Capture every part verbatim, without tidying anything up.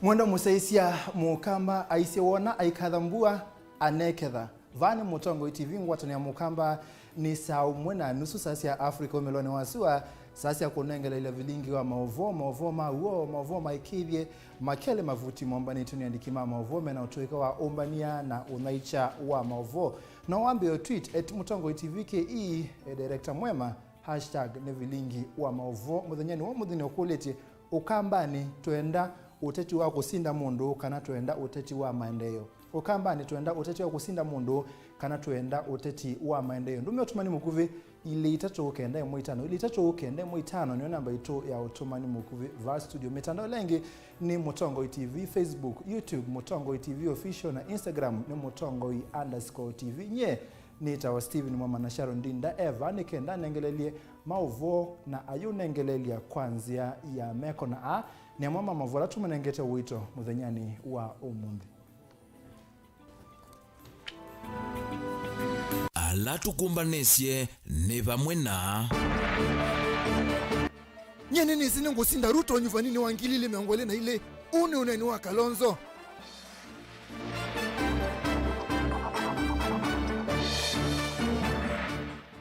Mwenda mũsyaĩĩsya mũkamba aisye wona aikatha mbua aneketha. Vaa nĩ Mũtongoi T V, ngwatanĩo ya mũkamba nĩ saa ũmwe na nusu saa sya Africa ũmĩlonĩ wa sua, saa sya kũnengeleelya vilingi wa maũvoo, maũvoo ma w'o, maũvoo maĩkĩĩthye, makelĩ mavuti mombanĩtw'e nĩ andĩki ma maũvoo mena ũtũĩka wa ũmbany'a na ũnyaĩĩkya wa maũvoo. No wambĩĩe tweet at Mũtongoi T V K E, e director mwema, hashtag nĩ vilingi wa maũvoo. Mũthenyanĩ wa ũmũnthĩ nĩũkũlĩtye, Ũkambanĩ twenda ũteti wa kũsinda mũndũ kana twenda ũteti wa maendeeo? Ũkambanĩ twenda ũteti wa kũsinda mũndũ kana twenda ũteti wa maendeeo? Ndũmĩa ũtũmani mũkuvĩ ilĩ itatũ kenda ĩmwe itano, ilĩ itatũ kenda ĩmwe itano nĩyo namba itũ ya ũtũmani mũkuvĩ vaa studio. Mĩtandao ĩla ĩngĩ nĩ Mũtongoi T V, Facebook, YouTube, Mũtongoi T V Official, na Instagram nĩ Mũtongoi underscore T V. Nyie nĩtawa Stephen Mwama na Sharon Ndinda e vaa nĩ kenda anengelelye maũvoo na ayũnengeleelya kwa nzĩa ya meko, na aa nĩ amwe ma maũvoo ala tũmũnengete ũito mũthenyanĩ wa ũmũnthĩ. Ala tũkũmbanĩsye nĩ vamwe na. Nyie nĩnĩsĩ nĩngũsinda Ruto ũnyuvaninĩ wa ngili ilĩ mĩongo ĩlĩ na ilĩ. Ũũ nĩ ũneeni wa Kalonzo.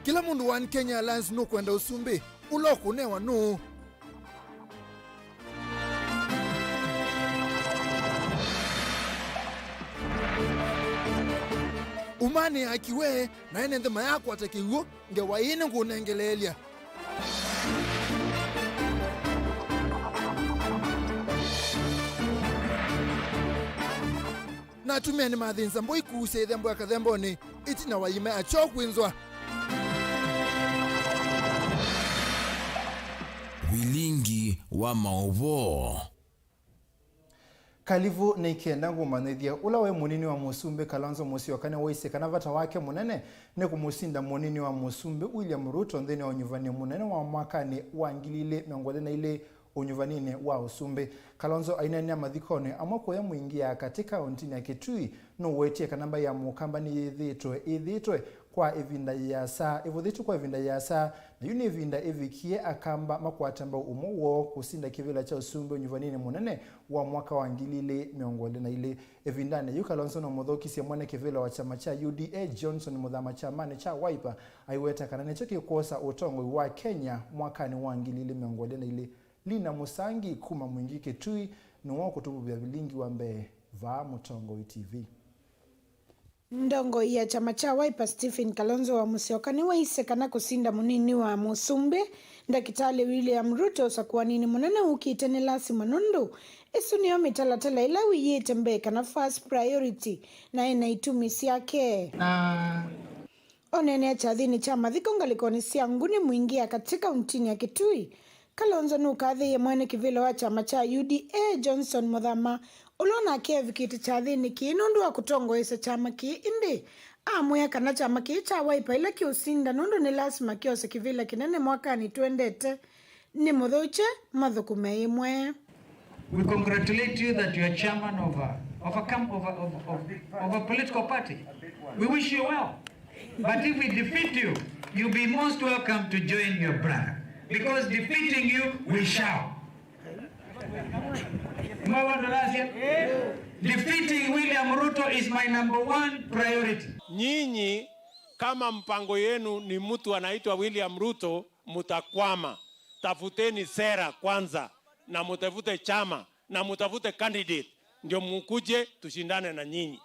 Kĩla mũndũ wa One Kenya Alliance nũkwenda ũsumbĩ. Ũla ũkũnewa nũũ? Ũmanĩaa kĩw'e, na ene nthĩ mayakwata kĩw'ũ, ngewa ĩĩ nĩngũnengeleelya. Na atumĩa nĩmathĩnza mbũi kuusya ĩthembo ya kathembonĩ ĩtina wa iima ya kyoo kwĩnzwa. Vilingi wa maũvoo. Kalivu nĩ kenda ngũmanyĩthye, ũla waĩ mũnini wa mũsumbĩ Kalonzo Musyoka nĩwaisye kana vata wake mũnene nĩ kũmũsinda mũnini wa mũsumbĩ William Ruto nthĩnĩ wa ũnyuvanĩo mũnene wa mwakanĩ wa ngili ilĩ mĩongo ĩlĩ na ilĩ ũnyuvaninĩ wa ũsumbĩ. Kalonzo aineenea mathikonĩ amwe kũya Mwingi ya katĩ kaũntinĩ ya Kitui, nũwetie kana mbaĩ ya mũkamba nĩyĩthĩĩtwe ĩthĩĩtwe kwa ĩvinda yĩasa, ĩvũthĩtw'e kwa ĩvinda yĩasa, na yu nĩ ĩvinda ĩvikie Akamba makwate mbau ũmwe woo kũsinda kĩvĩla kya ũsumbĩ ũnyuvaninĩ mũnene wa mwaka wa ngili ilĩ mĩongo ĩlĩ na ilĩ. Ĩvindanĩ yĩu, Kalonzo nũmũthokisye mwene kĩvĩla wa kyama kya U D A, Johnson Mũthama, kyamanĩ kya Wiper, aiweta kana nĩkyo kĩkwosa ũtongoi wa Kenya mwakanĩ wa ngili ilĩ mĩongo ĩlĩ na ilĩ. Lina Mũsangi kuma Mwingi Kitui nĩwe ũkũtũvuvĩa vilingi wa mbee vaa Mũtongoi T V. Ndongoi ya kyama kya Wiper Stephen Kalonzo wa Musyoka nĩwaisye kana kũsinda mũnini wa mũsumbĩ Ndakĩtalĩ William Ruto ũsakũaninĩ mũnene ũkĩte nĩ lasima, nũndũ ĩsu nĩyo mĩtalatala ĩla wĩĩte mbee kana first priority, na ena itumi syake. Na Oneenea kyathĩnĩ kya mathiko ngalĩkonĩ sya Nguni Mwingi ya katĩ kauntinĩ ya Kitui, Kalonzo nũkathĩĩe mwene kĩvĩla wa kyama kya U D A Johnson Mũthama, ũla onake evikĩte kyathĩnĩ kĩĩ nũndũ wa kũtongoesya kyama kĩĩ, ĩndĩ amwĩa kana kyama kĩĩ kya Wiper ĩla kĩũsinda nũndũ nĩ lasima kyose kĩvĩla kĩnene mwakanĩ twendete, nĩ mũthũkye mathũkũme ĩmwe. We congratulate you that you are chairman of a, of a, camp, of a, of, of, of a political party. We wish you well. But if we defeat you, you'll be most welcome to join your brother. Because defeating you, we shall. Mwawa Ndalasia? Defeating William Ruto is my number one priority. Nyinyi, kama mpango yenu ni mtu anaitwa William Ruto, mutakwama. Tafuteni sera kwanza, na mutafute chama, na mutafute candidate, ndio mukuje tushindane na nyinyi.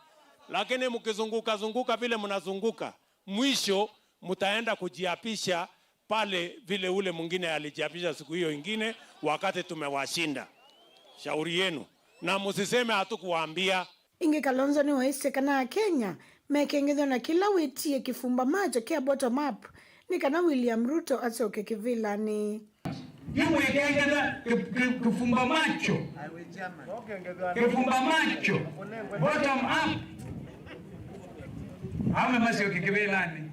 Lakini mkizunguka zunguka vile mnazunguka, mwisho mtaenda kujiapisha pale vile ule mwingine alijiapisha siku hiyo ingine wakati tumewashinda. Shauri yenu. Na musiseme hatukuwaambia. Ĩngĩ Kalonzo nĩwaisye kana Akenya mekengethw'a na kĩla wĩtie kĩfumba macho kĩa bottom up nĩ kana William Ruto asyoke kĩvĩlanĩ. Yu mwĩkengethw'a kĩ-, kĩ-, kĩfumba macho. Kĩfumba macho. Bottom up. Aume masyoke kĩvĩlanĩ.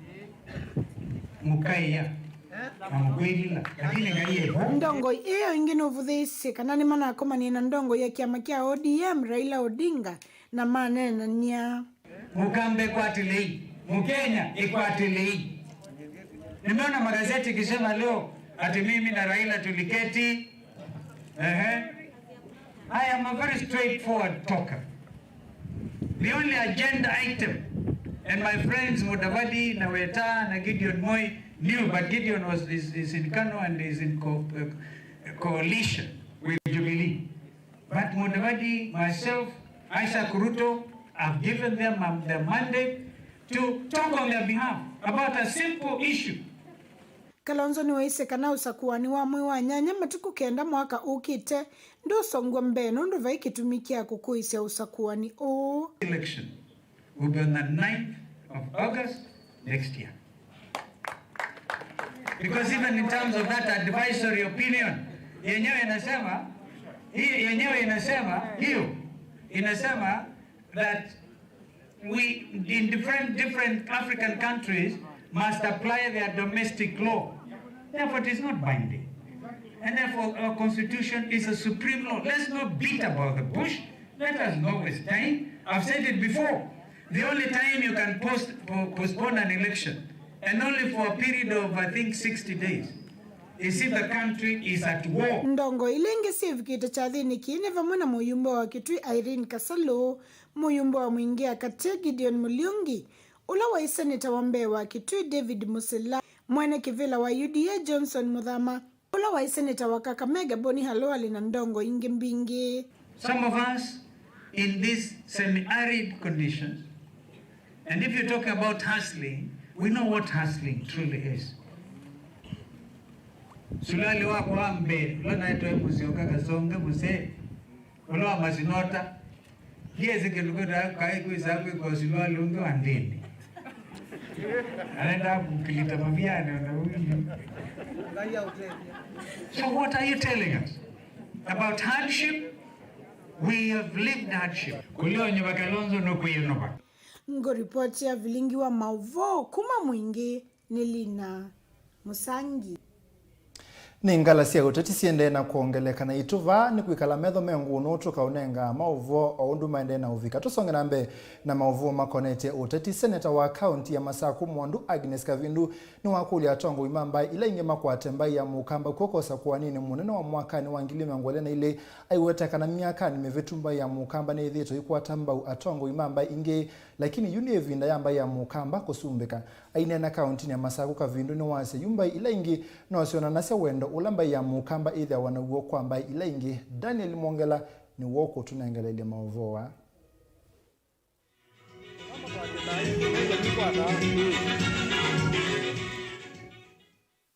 Mũkaĩa. Na mũkwĩlila. Lakini Ngai e vo. Ndongoi ĩyo ĩngĩ nũvũthĩĩsye kana nĩmanakomanie na ndongoi ya kĩama kya O D M, Raila Odinga, na maneenany'a. Mũkambe kwa Tilei, Mkenya ĩkwatĩlei. Nimeona magazeti ikisema leo ati mimi na Raila tuliketi. Ehe. I am a very straightforward talker. The only agenda item, and my friends Mudavadi, Naweta, na Gideon Moi knew, but Gideon was, is, is in Kano and is in co- uh, coalition with Jubilee. But Mudavadi, myself, Isaac Ruto, I've given them, um, the mandate to talk on their behalf about a simple issue. Kalonzo nĩwaisye kana ũsakũani wa mwei wa nyanya matukũ kenda mwaka ũkĩte ndũsongw'a mbee nũndũ vai kĩtumi kya kũkũĩsya ũsakũani ũũ. Election will be on the ninth of August next year. Because even in terms of that advisory opinion, yenyewe inasema, hii yenyewe inasema, hiyo inasema that we in different, different African countries must apply their domestic law. Therefore, it is not binding. And therefore, our constitution is a supreme law. Let's not beat about the bush. Let us not waste time. I've said it before. The only time you can post, po- postpone an election, and only for a period of, I think, sixty days, is if the country is at war. Ndongo ila ingĩ syĩvikĩte kyathĩnĩ kĩĩ nĩ vamwe na mũyumbe wa Kitui Irene Kasalu, mũyumbe wa Mwingĩ Akatĩ Gideon Muriungi, ũla waĩ seneta wa mbee wa Kitui David Musila, mwene kĩvĩla wa U D A Johnson Muthama, ũla waĩ seneta wa Kakamega Boni Khalwale na ndongo ingĩ mbingĩ. Some of us in these semi-arid conditions, and if you talk about hustling, we know what hustling truly is. Sulali wakwa wa mbee ũla naĩtwe Musyoka Kasonge Musee, ũla wa masinota, ndiesĩ kĩndũ kĩta kaĩ kwĩsaa kwĩkwa sulali ũngĩ wa nthĩnĩ. Arenda kũkilita mavianĩ ona ũilyĩ. So what are you telling us about hardship? We have lived hardship. Kũlea ũnyuva Kalonzo nũkwĩyũnũva. Ngũripoti ya vilingi wa maũvoo kuma Mwingĩ nĩ Lina Mũsangi. Nĩ ngala sya ũteti siendee na kwongeleka, na itũ vaa nĩ kwĩkala metho me ngũnũ tũkaũnenga maũvoo o ũndũ maendee na ũvika. Tũsonge na mbee na maũvoo makonetye ũteti. Seneta wa kaunti ya Masakũ Mwandu Agnes Kavindu nĩwakũlya atongoi ma mbaĩ ila ingĩ makwate mbaĩ ya Mũkamba kw'oko ũsakũaninĩ mũnene wa mwakanĩ wa ngili mĩongo ĩlĩ na ilĩ, aiweta kana myakanĩ mĩvĩtu mbaĩ ya Mũkamba nĩyĩthĩĩtwe ĩkwata mbau atongoi ma mbaĩ ingĩ, lakini yu nĩ ĩvinda ya mbaĩ ya Mũkamba kũsumbĩka. Aineena kauntinĩ ya Masakũ, Kavindu nĩwasya yu mbaĩ ila ingĩ no syonanasya wendo ũla mbaĩ ya Mũkamba ĩthĩawa naw'o kwa mbaĩ ila ingĩ. Daniel Mwongela nĩwe ũkũtũnengeleelya maũvoo aa.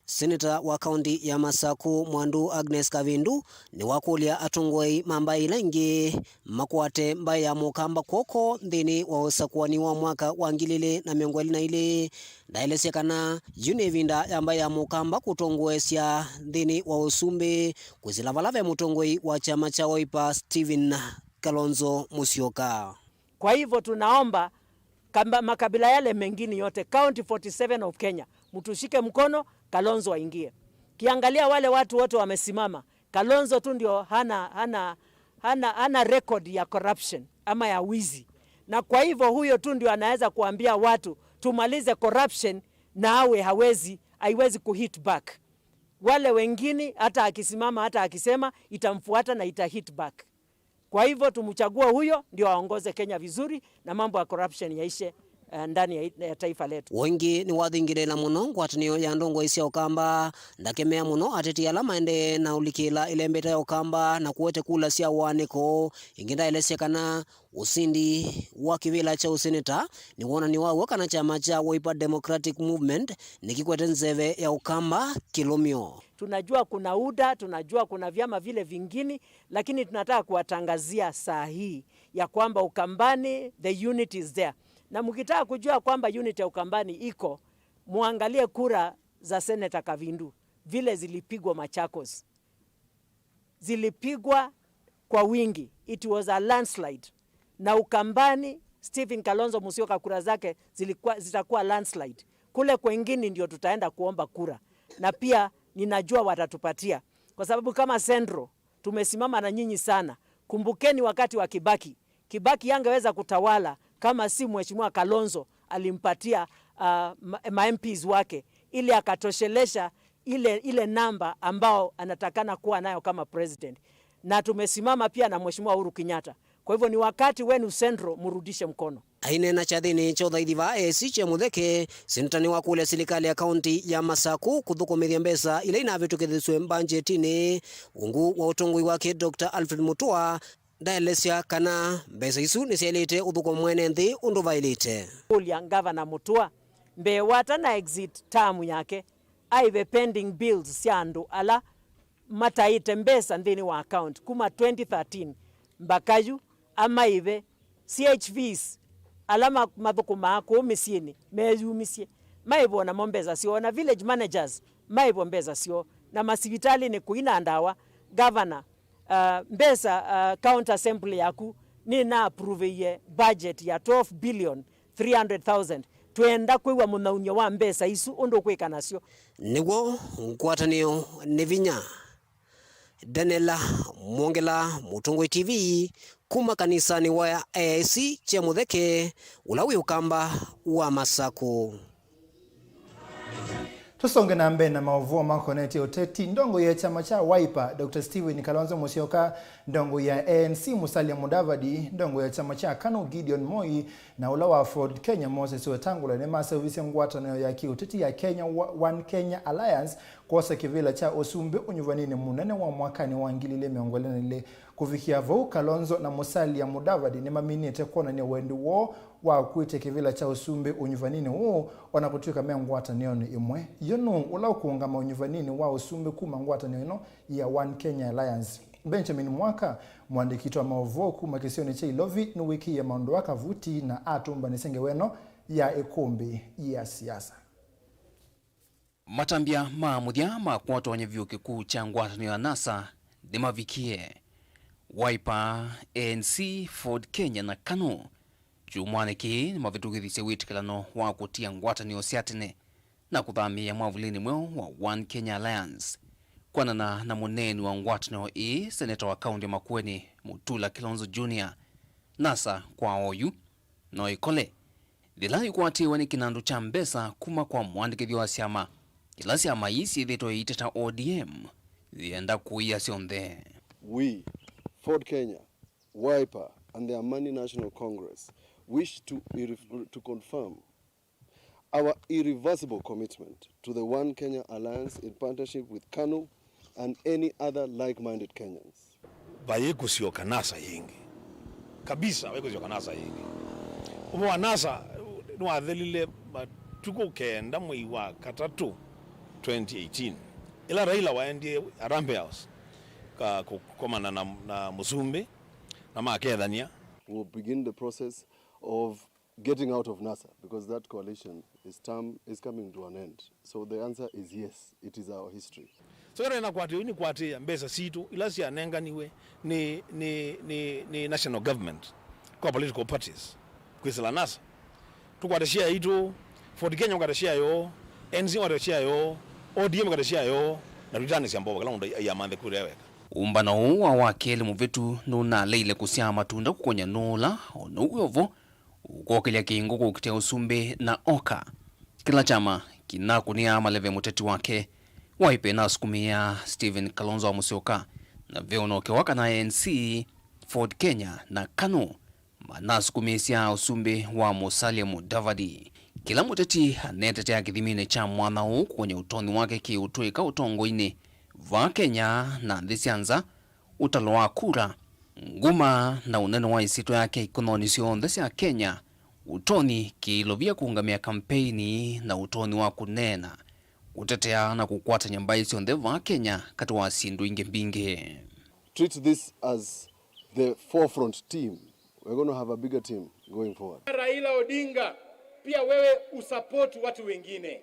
Seneta wa kaunti ya Masakũ Mwandu Agnes Kavindu nĩwakũlya atongoi ma mbaĩ ila ingĩ makwate mbaĩ ya Mũkamba kw'oko nthĩnĩ wa ũsakũani wa mwaka wa ngili ilĩ na mĩongo ĩlĩ na ilĩ. Ndaelesya kana yu nĩ ĩvinda ya mbaĩ ya Mũkamba kũtongoesya nthĩnĩ wa ũsumbĩ, kwĩsĩla vala ve mũtongoi wa kyama kya Wiper Stephen Kalonzo Musyoka. Kwa hivyo tunaomba kamba, makabila yale mengine yote, County forty seven of Kenya, mtushike mkono, Kalonzo aingie. Kiangalia wale watu wote wamesimama, Kalonzo tu ndio hana, hana, hana, hana record ya corruption ama ya wizi, na kwa hivyo huyo tu ndio anaweza kuambia watu tumalize corruption, na awe hawezi, haiwezi kuhit back. Wale wengine hata akisimama, hata akisema, itamfuata na ita hit back. Kwa hivyo tumchague huyo ndio aongoze Kenya vizuri na mambo ya corruption yaishe, eh, ndani ya, ya taifa letu. Ũngĩ nĩwathingĩlĩĩla mũno ngwatanĩo ya ndongoi sya Ũkamba, ndakemea mũno ateti ala maendee na ũlikĩla ĩlembeta ya Ũkamba na kũete kula sya ũaanĩko. Ĩngĩ ndaelesya kana ũsindi wa kĩvĩla kya ũseneta nĩ wonany'o wa w'o kana kyama kya Wiper Democratic Movement nĩkĩkwete nzeve ya Ũkamba kĩlũmyo. Tunajua kuna UDA, tunajua kuna vyama vile vingine, lakini tunataka kuwatangazia saa hii ya kwamba Ukambani, the unity is there. Na mkitaka kujua kwamba unity ya Ukambani iko, muangalie kura za Senator Kavindu, vile zilipigwa Machakos. Zilipigwa kwa wingi. It was a landslide. Na Ukambani, Stephen Kalonzo Musyoka kura zake zilikuwa, zitakuwa landslide. Kule kwengine ndio tutaenda kuomba kura. Na pia ninajua watatupatia. Kwa sababu kama Central, tumesimama na nyinyi sana. Kumbukeni wakati wa Kibaki. Kibaki hangeweza kutawala kama si Mheshimiwa Kalonzo alimpatia, ah, ma, ma MPs wake, ili akatoshelesha ile, ile namba ambao anatakana kuwa nayo kama president. Na tumesimama pia na Mheshimiwa Uhuru Kenyatta. Kwa hivyo ni wakati wenu Central murudishe mkono. Aineena kyathĩnĩ kya ũthaithi vaa A E C kya Mũtheke, seneta nĩwakũlya silikalĩ ya kaũntĩ ya Masaku kũthũkũmĩthya mbesa ila inavĩtũkĩthisw'e mbanjetinĩ. Ungu wa ũtongoi wake, Doctor Alfred Mutua ndaelesya kana mbesa isu nĩsyaĩlĩte ũthũkũma mwene nthĩ ũndũ vaĩlĩte. Kũlya Ngavana Mutua mbee watana exit term yake, aive pending bills sya andũ ala mataĩte mbesa nthĩnĩ wa account kuma twenty thirteen mbaka yu, amaive C H Vs ala ma-, mathũkũmaa kũu mĩsyĩnĩ meyumisye, maĩvwe namo mbesa syoo, na village managers maĩvwe mbesa syoo, na masivitalĩnĩ kũi na ndawa. Governor, uh, mbesa, uh, county assembly yaku nĩna approveie budget ya twelve billion three hundred thousand. Twenda kwĩw'a mũthaũnyo wa mbesa isu ũndũ ũkwĩka nasyo. Nĩw'o ngwatanĩo nĩ vinya. Daniela Mwongela, Mũtũngũi T V, kuma kanisanĩ wa A I C kya Mũtheke, ũla wĩ Ũkamba wa Masaku. Tũsonge na mbee na maũvoo makonetye ũteti. Ndongoi ya kyama kya Wiper, Doctor Stephen Kalonzo Musyoka, ndongoi ya A N C Musalia Mudavadi, ndongoi ya kyama kya KANU Gideon Moi, na ũla wa Ford Kenya Moses Wetangula nĩmaseũvisye ngwatanĩo ya kĩũteti ya Kenya Wa-, One Kenya Alliance kwosa kĩvĩla kya ũsumbĩ ũnyuvaninĩ mũnene wa mwakanĩ wa ngili ilĩ mĩongo ĩlĩ na ilĩ. Kũvikĩa vau, Kalonzo na Musalia Mudavadi nĩmaminĩte kwonany'a wendi woo wa kwĩtya kĩvĩla kya ũsumbĩ ũnyuvaninĩ ũũ, o na kũtw'ĩka me ngwatanĩonĩ ĩmwe. Yo nũũ ũla ũkũũngama ũnyuvaninĩ wa ũsumbĩ kuma ngwatanĩo ĩno ya One Kenya Alliance? Benjamin Mwaka, mũandĩki witũ wa maũvoo kuma kĩsionĩ kya Ilovi, nĩwĩkĩie maũndũ aa kavuti na atũmbanĩsya ngewa ĩno ya ĩkũmbĩ ya siasa. Matambya ma mũthya ma kũatany'a vyũ kĩkuu kya ngwatanĩo ya NASA nĩmavikie. Wiper, A N C, Ford Kenya na KANU kyumwanĩ kĩĩ nĩmavĩtũkĩthisye wĩtĩkĩlano wa kũtia ngwatanĩo sya tene na kũthamĩĩa mwavulĩnĩ mweũ wa One Kenya Alliance. Kwanana na mũneeni wa ngwatanĩo ĩĩ, seneta wa kaũntĩ ya Makueni, Mutula Kilonzo Junior, NASA kwa oyu no ĩkole yĩla yĩkwatĩĩwe nĩ kĩnandũ kya mbesa kuma kwa mũandĩkĩthya wa syama ila syama ii syĩthĩĩtwe iiteta O D M yĩenda kũia syonthe. We, Ford Kenya, Wiper, and the Amani National Congress wish to irre-, to confirm our irreversible commitment to the One Kenya Alliance in partnership with KANU and any other like-minded Kenyans. Vayĩkũsyoka NASA yĩngĩ. Kabisa, vayĩkũsyoka NASA yĩngĩ. Ũvoo wa NASA nĩwathelile matukũ kenda mwei wa katatũ twenty eighteen, ĩla Raila waendie Harambee House ka-, kũkomana na, na mũsumbĩ, na makethania. We'll begin the process of getting out of NASA because that coalition is term, is coming to an end. So the answer is yes, it is our history. So ĩla ĩnakwatĩĩwe nĩ kwatĩĩa mbesa sitũ ila syanenganiwe nĩ, nĩ, nĩ, nĩ national government kwa political parties kwĩsĩla NASA. Tũkwate share itũ, Ford Kenya ũkwate share yoo, N C ũkwate share yoo, O D M ũkwate share yoo, na tũitanĩsya mbova kĩla mũndũ aiamanthe kura weka. Ũmbano ũũ wa wakelĩ mũvĩtu nũnaleile kũsyaa matunda kũkony'a nũũla, o na ũu wĩ o vo, ũkokĩlya kĩngũ kũkitĩa ũsumbĩ na oka. Kĩla kyama kĩnakũnĩaa maleve mũteti wake. Wiper ĩnasukumĩaa Stephen Kalonzo wa Musyoka, na ve ũnokewa kana A N C, Ford Kenya na KANU manasukumĩĩsya ũsumbĩ wa Musalia Mudavadi. Kĩla mũteti anetetea kĩthiminĩ kya mwanya ũũ kũkony'a ũtonyi wake kĩ-ũtũĩka ũtongoinĩ vaa Kenya na nthĩ sya nza, ũtalo wa kura, nguma, na ũnene wa ĩsyĩtwa yake ikononĩ syonthe sya Kenya, ũtonyi kĩilovia kũũngamĩa kampeini, na ũtonyi wa kũneena, kũtetea, na kũkwatany'a mbaĩ syonthe vaa Kenya, katĩ wa syĩndũ ingĩ mbingĩ. Treat this as the forefront team. We're gonna have a bigger team going forward. Raila Odinga, pia wewe usupport watu wengine.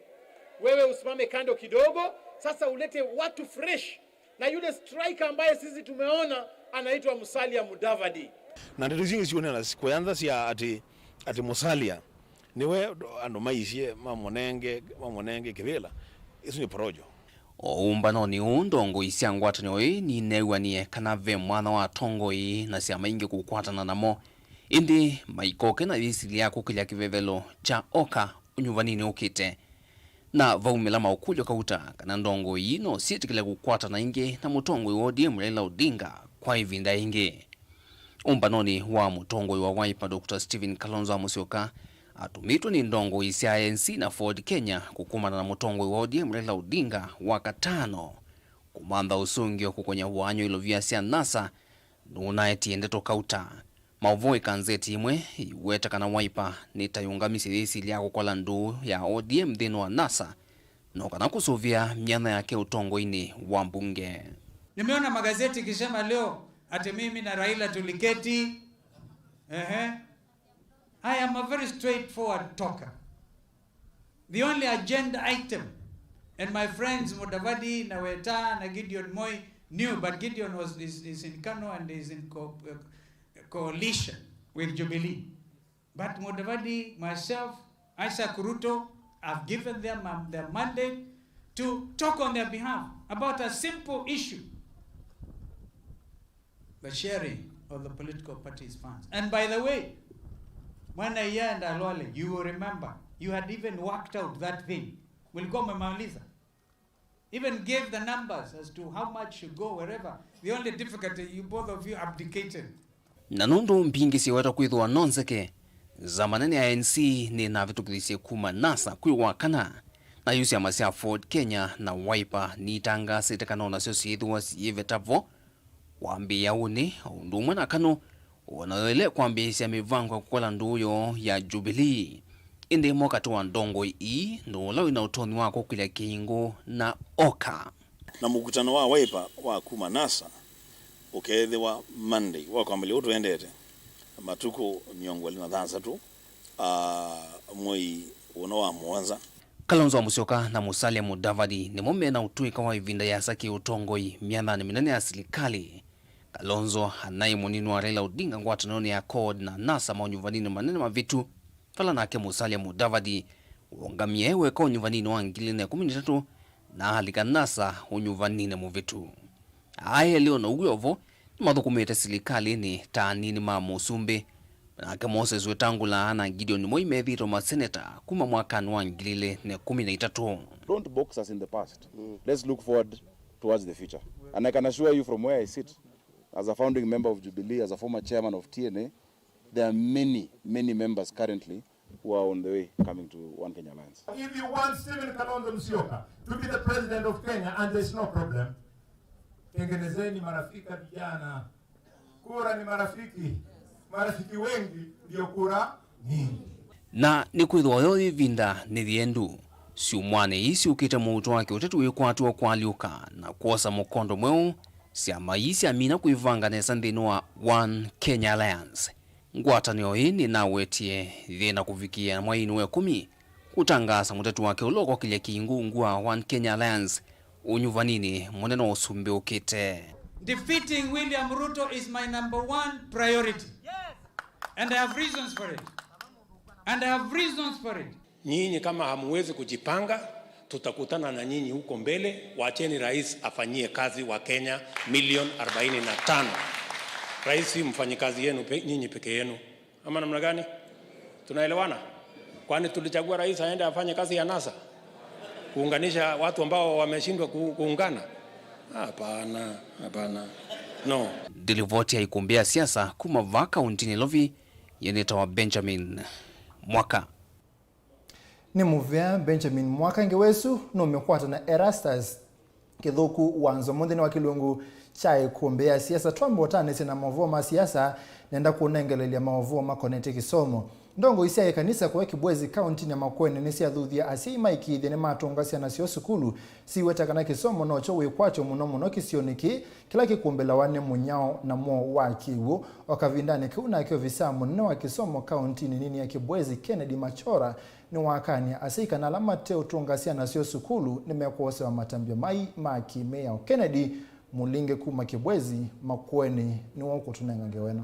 Wewe usimame kando kidogo, sasa ulete watu fresh. Na yule striker ambaye sisi tumeona anaitwa Musalia Mudavadi. Na ndeto isu ingĩ siũnena kũyantha sya atĩ, atĩ Musalia nĩwe andũ maisye mamũnenge, mamũnenge kĩvĩla, isu nĩ porojo. O ũmbanonĩ ũũ, ndongoi sya ngwatanĩo ĩĩ nineew'anie kana ve mwanya wa atongoi na syama ingĩ kũkwatana namo, ĩndĩ maikoke na yĩsilya ya kũkĩlya kĩvevelo kya oka ũnyuvaninĩ ũkĩte. Na vaumĩla maũkũlyo kauta kana ndongoi ii no syĩtĩkĩle kũkwatana ĩngĩ na mũtongoi wa O D M Raila Odinga kwa ĩvinda yĩngĩ. Ũmbanonĩ wa mũtongoi wa Wiper, Doctor Stephen Kalonzo Musyoka, atũmĩtwe nĩ ndongoi sya A N C na Ford Kenya kũkomana na mũtongoi wa O D M Raila Odinga Wakatano kũmantha ũsũngĩo kũkonya wany'o ilovia sya NASA nũnaetie ndeto kauta. Maũvoo ĩkanzeti ĩmwe ĩiweta kana Wiper nĩtayũngamisye yĩsilya ya kũkola ndũũ ya O D M nthĩnĩ wa NASA, no kana kũsũvĩa myanya yake ũtongoinĩ wa mbunge. Nimeona magazeti ikisema leo ati mimi na Raila tuliketi. Ehe. I am a very straightforward talker. The only agenda item, and my friends Mudavadi, Naweta, na Gideon Moi knew, but Gideon was, is, is in Kano and is in co-, uh, coalition with Jubilee. But Mudavadi, myself, Isaac Ruto, I've given them, um, their mandate to talk on their behalf about a simple issue. The sharing of the political parties' funds. And by the way, Mwanaiya and Alwale, you will remember, you had even worked out that thing. Mlikuwa mmemaliza. Even gave the numbers as to how much should go wherever. The only difficulty, you, both of you abdicated. Na nũndũ mbingĩ syĩweta kwĩthĩwa no nzeke, nzama nene ya A N C nĩnavĩtũkĩthisye kuma NASA kwĩ Wakana, nayu syama sya Ford Kenya na Wiper nitangaasĩte kana o nasyo syĩthĩwa syĩveta vo kwambĩĩa ũnĩ, o ũndũ ũmwe na KANU, o nayo ĩle kwambĩĩsya mĩvango ya kũkola ndũũ yoo ya Jubilee. Ĩndĩ ĩmwe katĩ wa ndongoi ii nũũ ũla wĩ na ũtonyi wa kũkĩlya kĩingũ na oka. Na mũkutano wa Wiper wa kuma NASA ũkeethĩwa Monday wa kwambĩlĩlya ũtũendete, matukũ mĩongo ĩlĩ na thanthatũ, aa, mwei ũno wa mũonza. Kalonzo Musyoka na Musalia Mudavadi nĩmo mena ũtũĩka wa ĩvinda yĩasa kĩ-ũtongoi myanyanĩ mĩnene ya silikalĩ. Kalonzo anaĩ mũnini wa Raila Odinga ngwatanĩonĩ ya CORD na NASA maũnyuvaninĩ manene mavĩtu, vala nake Musalia Mudavadi wũngamie weka ũnyuvaninĩ wa ngili ilĩ na ĩkũmi na itatũ na alika NASA ũnyuvaninĩ mũvĩtu. Aa elĩ o na ũw'o vo nĩmathũkũmĩte silikalĩnĩ ta anini ma mũsumbĩ, nake Moses Wetangula na Gideon Moi methĩĩtwe maseneta kuma mwakanĩ wa ngili ilĩ na ĩkũmi na itatũ. Don't box us in the past. Let's look forward towards the future. And I can assure you from where I sit, as a founding member of Jubilee, as a former chairman of T N A, there are many, many members currently who are on the way coming to One Kenya Alliance. If you want Stephen Kalonzo Musyoka to be the president of Kenya, and there's no problem, tengenezeni marafiki vijana. Kura ni marafiki. Marafiki wengi ndio kura nyingi. Na nĩkwĩthĩwa yo ĩvinda nĩ yĩendu. Syumwanĩ ii syũkĩte, mũuto wa kĩũteti wĩkwatĩwa kũalyũka na kwosa mũkondo mweũ, syama ii syamina kwĩvanga nesa nthĩnĩ wa One Kenya Alliance. Ngwatanĩo ĩĩ nĩnawetie yĩ na kũvikĩĩa mweinĩ wa ĩkũmi kũtangaasa mũteti wake ũla ũkokĩlya kĩingũ ungu wa One Kenya Alliance ũnyuvaninĩ mũnene wa ũsumbĩ ũkĩte. Defeating William Ruto is my number one priority. And I have reasons for it. And I have reasons for it. Nyinyi kama hamwezi kujipanga, tutakutana na nyinyi huko mbele. Wacheni rais afanyie kazi wa Kenya milioni arobaini na tano. Rais si mfanyikazi yenu pe-, nyinyi peke yenu. Ama namna gani? Tunaelewana? Kwani tulichagua rais aende afanye kazi ya NASA? Kuunganisha watu ambao wameshindwa ku-, kuungana? Hapana, hapana. No. Ndilivoti ya ikumbĩ ya siasa kuma vaa kaunti Nairobi, yenĩtawa Benjamin Mwaka. Nĩ mũvea Benjamin Mwaka. Ngewa ĩsu nũmĩkwata na Erastus Kĩthũku wa Nzomo nthĩnĩ wa kĩlungu kya ĩkũmbĩ ya siasa. Twambe ũtanĩsye na maũvoo ma siasa, nenda kũnengelelya maũvoo makonetye kĩsomo. Ndongoi sya ĩkanisa kũya Kibwezi kauntinĩ ya Makueni nĩsyathuthie asyai maikĩĩthye nĩmatũnga syana syoo sukulu, siweta kana kĩsomo nokyo wĩkwatyo mũno mũno kĩsionĩ kĩĩ kĩla kĩkũmbĩlawa nĩ mũnyao na mwo wa kĩw'ũ. O kavindanĩ kau nake ovisaa mũnene wa kĩsomo kauntinĩ nini ya Kibwezi, Kennedy Machora, nĩwakany'a asyai kana ala mateũtũnga syana syoo sukulu nĩmekwosewa matambya mai ma kĩ-mĩao. Kennedy Mũlinge kuma Kibwezi, Makueni, nĩwe ũkũtũnenga ngewa ĩno.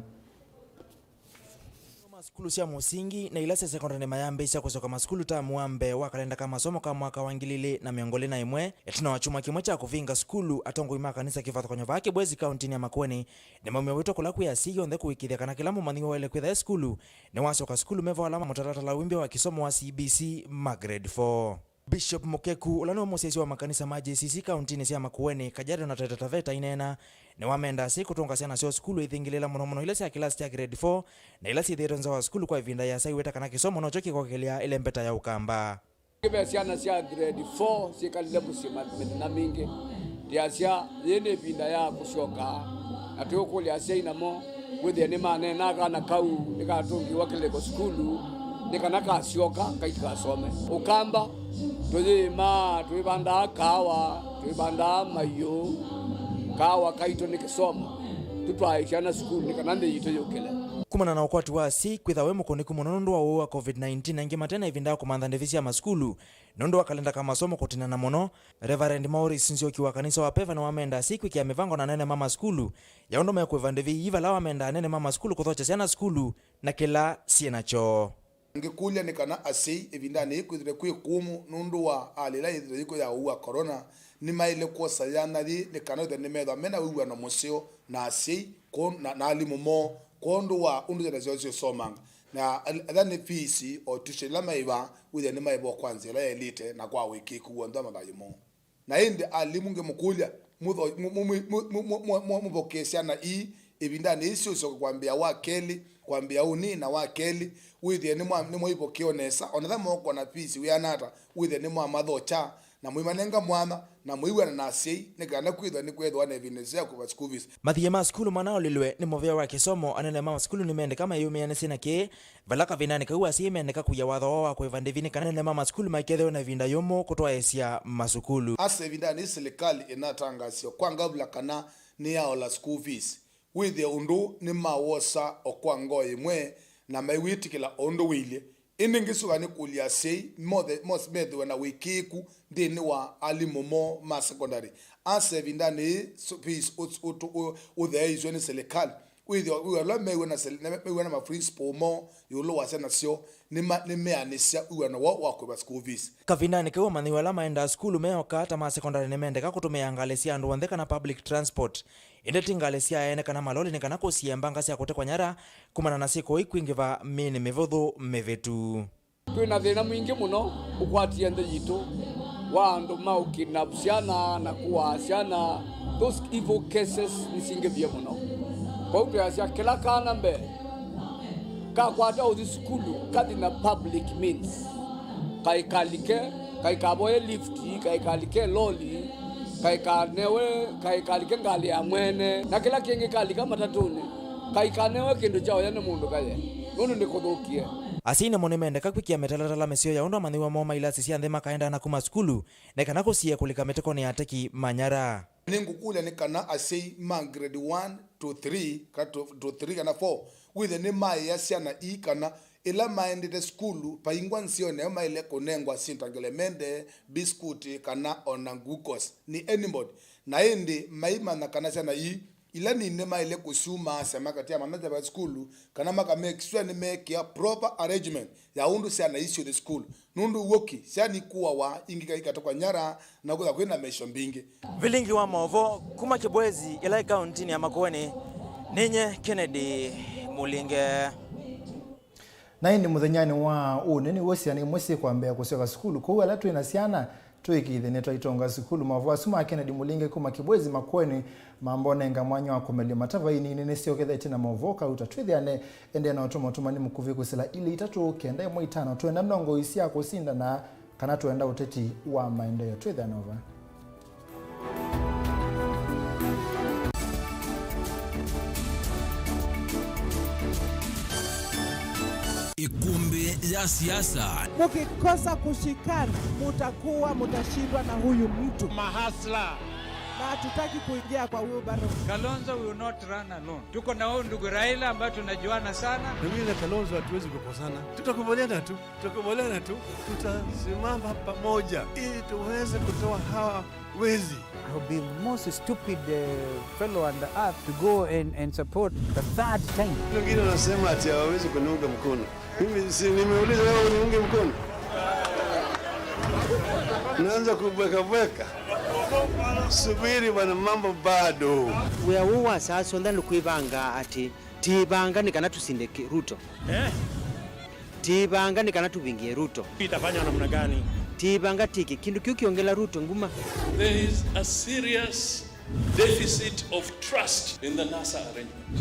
Masukulu sya mũsingi na ila sya sekondari nĩmayambĩĩsya kũsyoka masukulu tamu wa mbee wa kalenda ka masomo ka mwaka wa ngili ilĩ na mĩongo ĩlĩ na ĩmwe. Ĩtina wa kyumwa kĩmwe kya kũvinga sukulu, atongoi ma kanisa kĩvathũkany'o vaa Kibwezi kauntinĩ ya Makueni nĩmaumya wĩto kũla kwĩ asyai onthe kũĩkĩĩthya kana kĩla mũmanyĩw'a waĩle kwĩtha e sukulu nĩwasoka sukulu me vo ala ma mũtalatala wa wĩmbya wa kĩsomo wa C B C ma grade four. Bishop Mukeku, ũla nĩwe mũsyaĩĩsya wa makanisa ma J C C kaũntĩnĩ sya Makueni, Kajiado na Taita Taveta aineena, nĩwamenda asyai kũtũnga syana syoo sukulu ithingĩlĩĩla mũno mũno ila sya kĩlasi kya grade four na ila syĩthĩĩtwe nza wa sukulu kwa ĩvinda ĩasa, aiweta kana kĩsomo nokyo kĩkokĩlya ĩlembeta ya Ũkamba. Ve syana sya grade four syĩkalile mũsyĩ ma-, mĩthenya mingĩ. Ndĩasya, yĩĩ nĩ ĩvinda ya kũsyoka, na tũikũlya asyai namo wĩthĩe nĩmaneena kana kau nĩkatũngĩwa kĩlĩko sukulu, nĩ kana kasyoka kaitikasome. Ũkamba, tũyĩĩmaa, twĩvandaa kaawa, twĩvandaa maiũ, kaawa kaitũ nĩ kĩsomo. Tũtwae syana sukulu nĩ kana nthĩ yitũ yũkĩle. Kumana na ũkwati wa asyai kwĩtha wĩ mũkũnĩku mũno nũndũ wa ũwau wa covid nineteen, aingĩ mate na ĩvinda ya kũmantha ndĩvi sya masukulu nũndũ wa kalenda ka masomo kũtinana mũno, Reverend Maurice Nzioki wa kanisa wa Peva nĩwamenda asyai kwĩkĩa mĩvango na anene ma masukulu ya ũndũ mekũĩva ndĩvi ii, vala wamenda anene ma masukulu kũthokya syana sukulu na kĩla syĩ nakyo. Ngĩkũlya nĩ kana asyai ĩvindanĩ yĩĩ kwĩthĩwe kwĩ kũmũ nũndũ wa hali ĩla yĩthĩwe yĩkw'o ya ũwau wa corona, nĩmaĩle kwosa yanya yĩĩ nĩ kana wĩthĩwe nĩmethĩwa me na wĩw'ano mũseo na asyai ko-, na, na alimũ moo kwondũ wa ũndũ syana syoo syĩũsomanga, na al-, ethĩwa nĩ fees o tuition ĩla maĩva, wĩthĩe nĩmaĩva o kwa nzĩa ĩla yaĩlĩte na kwa ũĩkĩĩku w'onthe wa mathayũ moo. Na ĩndĩ alimũ ngĩmũkũlya, mũtho-, mũ-, mũ-, mũvoke syana ii ĩvindanĩ yĩĩ syĩũsyoka kwambĩĩa wa kelĩ, kwambĩĩa ũnini na wa kelĩ, wĩthĩe nĩmwa-, nĩmwaivokea o nesa, o na ethĩwa mokona fees wĩana ata, wĩthĩe nĩmwamathokya, na mũimanenga mwanya, na mũiw'ana na asyai, nĩ kana kwĩthwa nĩkweethĩwa na ĩvinda ĩseo ya kũĩva school fees. Mathiĩ ma sukulu manaũlilwe nĩ mũvea wa kĩsomo, anene ma sukulu nĩmendeka meyũmĩanĩsye na kĩĩ, vala kavindanĩ kau asyai mendeka kũia watho woo wa kũĩva ndĩvi nĩ kana anene ma masukulu maikethĩwe na ĩvinda yũmũ kũtwaĩĩsya masukulu. Asa ĩvindanĩ yĩĩ silikalĩ ĩnatangaasya kwa ngavula kana nĩyaola school fees. Wĩthĩe ũndũ nĩmawosa o kwa ngoo ĩmwe na maiwĩtĩkĩla o ũndũ wĩilyĩ. Ĩndĩ ngĩsũka nĩkũlya asyai mothe, mos-, methĩwe na ũĩkĩĩku nthĩnĩ wa alimũ moo ma secondary. Asa ĩvindanĩ yĩĩ, so, fees ũt-, ũt-, ũ-, ũtheeiswe nĩ silikalĩ. Wĩthĩwa, wĩthĩwa ala mew'a na sili-, na mew'a na ma principal moo ĩũlũ wa syana syoo, nĩma-, nĩmeanĩsya wĩw'ano woo wa kũĩva school fees. Kavindanĩ kau, amanyĩw'a ala maendaa sukulu me oka ta ma secondary nĩmendeka kũtũmĩa ngalĩ sya andũ onthe kana public transport, ĩndĩ ti ngalĩ sya ene kana maloli nĩ kana kũsiĩĩa mbanga sya kũtekwa nyara kumana na syĩko ii kwingĩva mĩĩnĩ mĩvũthũ mĩvĩtu. Twĩ na thĩna mwingĩ mũno ũkwatie nthĩ yitũ wa andũ ma ũkidnap syana na kũaa syana. Those evil cases nĩsingĩvie mũno. Kwoou twĩasya kĩla kana mbee kakwata ũthi sukulu kathi na public means, kaikalike, kaikavoye lift, kaikalike loli, kaikanewe, kaikalike ngalĩ ya mwene, na kĩla kĩngĩ kalika matatũnĩ, kaikanewe kĩndũ kya ũya nĩ mũndũ kaye, nũndũ nĩkũthũkie. Asyai namo nĩmendeka kwĩkĩa mĩtalatala mĩseo ya ũndũ amanyĩw'a moo ma ilasi sya nthĩ makaendaa na kuma sukulu, nĩ kana kũsiĩĩa kũlika mĩtekonĩ ya ateki ma nyara. Nĩngũkũlya nĩ kana asyai ma grade one to three, ka to, to three kana four, wĩthĩe nĩmaĩa syana ii kana ĩla maendete sukulu, vaingwa nzĩonĩ nayo maĩle kũnengwa syĩndũ ta ngelekany'o, biscuit, kana o na glucose nĩ anybody. Na ĩndĩ maimanya kana syana ii ila nini nĩmaĩle kũsyumaasya makatia mametheva sukulu, kana maka make sure nĩmeekĩa proper arrangement ya ũndũ syana ii syũthi sukulu. Nũndũ w'o ki, syana ikũawa, ingĩ ikatekwa nyara, na kwĩthwa kwĩ na mĩisyo mbingĩ. Vilingi wa maũvoo kuma Kibwezi, ĩla ĩ kaũntĩnĩ ya Makueni, nĩ nyie Kennedy Mulinge. Na ĩndĩ mũthenyanĩ wa ũnĩ nĩw'o syana imwe syĩkwambĩĩa kũsyoka sukulu. Kwoou ala twĩ na syana, tũĩkĩĩthye nĩtwaitonga sukulu. Maũvoo asu ma Kennedy Mulinge kuma Kibwezi, Makueni, mambonenga mwanya wa kũmelya matavai nini nĩsyokethetye na maũvoo kauta. Twĩthĩane, endeea na ũtũma ũtũmani mũkuvĩ kwĩsĩla ilĩ itatũ kenda ĩmwe itano. Twenda ndongoi sya kũsindana kana twenda ũteti wa maendeeo? Twĩthĩane o vaa. Ikumbi ya siasa. Mkikosa kushikana, mutakuwa, mutashindwa na huyu mtu. Mahasla. Na hatutaki kuingia kwa wheelbarrow. Kalonzo will not run alone. Tuko na huyu ndugu Raila ambaye tunajuana sana. Na mimi na Kalonzo hatuwezi kukosana. Tutakubaliana tu. Tutakubaliana tu. Tutasimama pamoja ili tuweze kutoa hawa wezi. I would be most stupid, uh, fellow on the earth to go and, and support the third time. Wengine wanasema ati hawawezi kuniunga mkono. Mimi si nimeuliza wewe uniunge mkono? Naanza kubweka bweka. Subiri bwana, mambo bado. Wĩa ũũ wa saa syonthe nĩ kwĩvanga atĩ tĩĩvanga nĩ kana tũsinde kĩ-, Ruto. Eh? Tĩĩvanga nĩ kana tũvingie Ruto. Itafanywa namna gani? Tiivanga tiki, kindu kiu kiongela Ruto nguma. There is a serious deficit of trust in the NASA arrangement.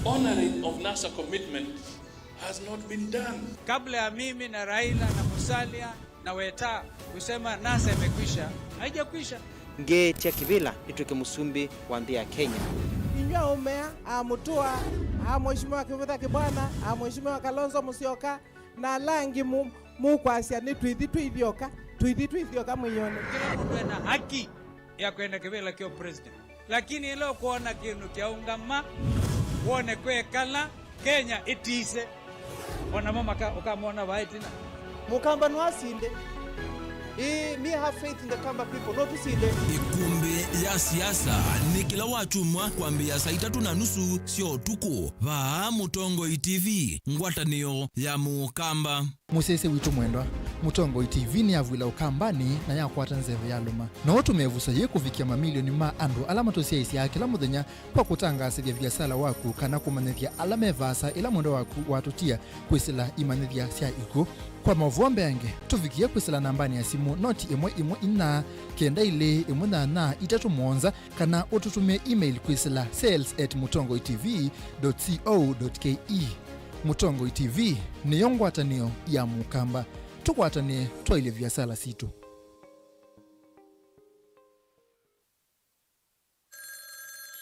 Honoring of NASA commitments has not been done. Kabla ya mimi na Raila na Musalia na Weta kusema NASA imekwisha, haijakwisha. Ngeetya kĩvĩla nĩtw'ĩke mũsumbĩ wa nthĩ ya Kenya. Inyw'ĩ aũme aa, a Mutua, a Mheshimiwa Kivutha Kibwana, a Mheshimiwa Kalonzo Musyoka, na ala angĩ mu-, mũkwasya nĩ twĩthi twĩthyoka, twĩthi twĩthyoka mwĩĩonĩ. Kĩla mũndũ ena haki ya kwenda kĩvĩla kya president, lakini ĩla ũkwona kĩndũ kyaũngama, wone kwekala, Kenya ĩtise, o namo maka-, ũkamona vaa ĩtina. Mũkamba no asinde. Ĩĩ, me have faith in the Kamba people. No tũsinde. Ĩkumbĩ ya siasa nĩ kĩla wakyumwa kwambĩĩa saa itatũ na nusu sya ũtukũ. Vaa Mũtongoi T V, ngwatanĩo ya Mũkamba. Mũsyaĩĩsya witũ mwendwa, Mũtongoi T V nĩyavw'ĩla Ũkambanĩ na yakwata nzeve yalũma. No ũtũme ĩvuso yĩĩ kũvikĩa mamilioni ma andũ ala matũsyaĩĩsyaa kĩla mũthenya kwa kũtangaasĩthya viasala waku kana kũmanyĩthya ala me vaasa ĩla mwendwa waku watũtia kwĩsĩla imanyĩthya sya ikw'ũ. Kwa maũvoo mbeange, tũvikĩe kwĩsĩla nambanĩ ya simũ noti ĩmwe ĩmwe inya, kenda ilĩ, ĩmwe nyanya, itatũ mũonza, kana ũtũtũmĩe email kwĩsĩla sales at mũtongoi T V dot co dot K E. Mũtongoi T V nĩyo ngwatanĩo ya Mũkamba. Tũkwatanĩe twaĩlye viasala sitũ.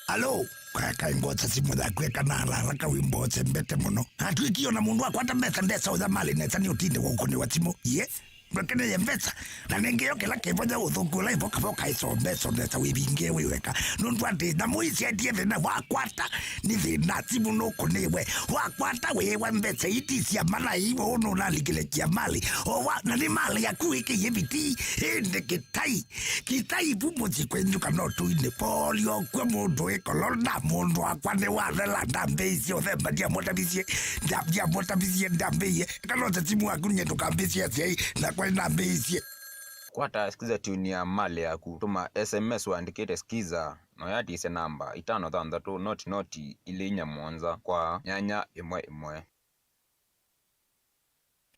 Alo, kakai mbosa simũ yaku eka na haraka wĩ mbosa mbete mũno. Atwĩkie ona mũndũ akwata mbesa ndesa ũtha malĩ nesa nĩ ũtinde wa ũkũnĩwa simũ. Ye, ndwekeneye mbesa. Na nĩngĩ yo kĩla kĩvoya ũthũku ũla ĩvoka voka ĩso mbesa ndesa wĩvinge wĩ weka. Nũndũ atĩ nyamũ ici atie thĩna wakwata nĩ thĩna simũ nũkũnĩwe. Wakwata wĩwa mbesa iti cia mana iwe ũnũnalikile kia malĩ. O wa, na nĩ malĩ yaku wĩkĩie viti. Ĩndĩ kĩtai. Kitai vu mũsyĩ kwenyu kana ũtũinĩ. Polio kw'e mũndũ wĩ kolona, mũndũ wakwa nĩ wathela, ndambĩĩisye ũthemba, ndiamũtavisye, nda-, ndiamũtavisye, ndambĩĩie. Eka no ta simu waku nye ndũkambĩĩsye asyai, nakwa nĩnambĩĩisye. Kwata Skiza tune ya malĩ yaku, tũma S M S ũandĩkĩte Skiza, na ũyatĩsye namba itano thanthatũ noti noti ilĩ inya mũonza kwa nyanya ĩmwe ĩmwe.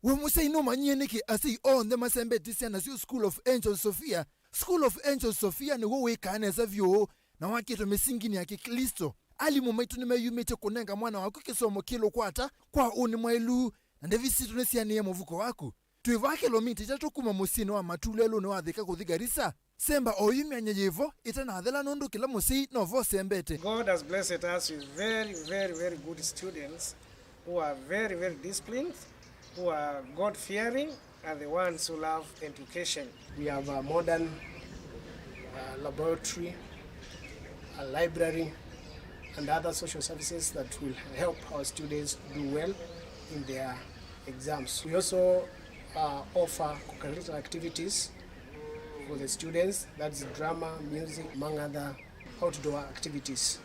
We mũsyai, nũmanyie nĩkĩ asyai onthe masembetye syana syoo School of Angels Sophia? School of Angels Sophia nĩw'o wĩkaa nesa vyũ na wakĩtwe mĩsinginĩ ya Kĩklĩsto. Alimũ maitũ nĩmeyumĩtye kũnenga mwana waku kĩsomo kĩlũkwata kwa ũnĩ mwaĩlu, na ndevi sitũ nĩsianĩe mũvuko waku. Twĩ vaa kĩlomita itatũ kuma mũsyĩnĩ wa matu lelũnĩ wa Thika kũthi Garissa. Semba oyu myanya yĩvo ĩtanathela, nũndũ kĩla mũsyai novo ũsembete. God has blessed us with very, very, very good students who are very, very disciplined, who are God-fearing, and the ones who love education. We have a modern, uh, laboratory, a library, and other social services that will help our students do well in their exams. We also, uh, offer co-curricular activities for the students, that's drama, music, among other outdoor activities.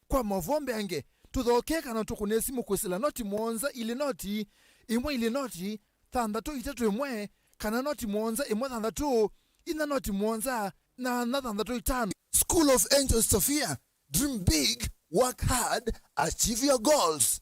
Kwa maũvoo mbeange, tũthokee kana tũkũnĩe simũ kwĩsĩla noti mũonza ilĩ noti ĩmwe ilĩ noti thanthatũ itatũ ĩmwe, kana noti mũonza ĩmwe thanthatũ inya noti mũonza nyanya thanthatũ itano. School of Angels Sophia, dream big, work hard, achieve your goals.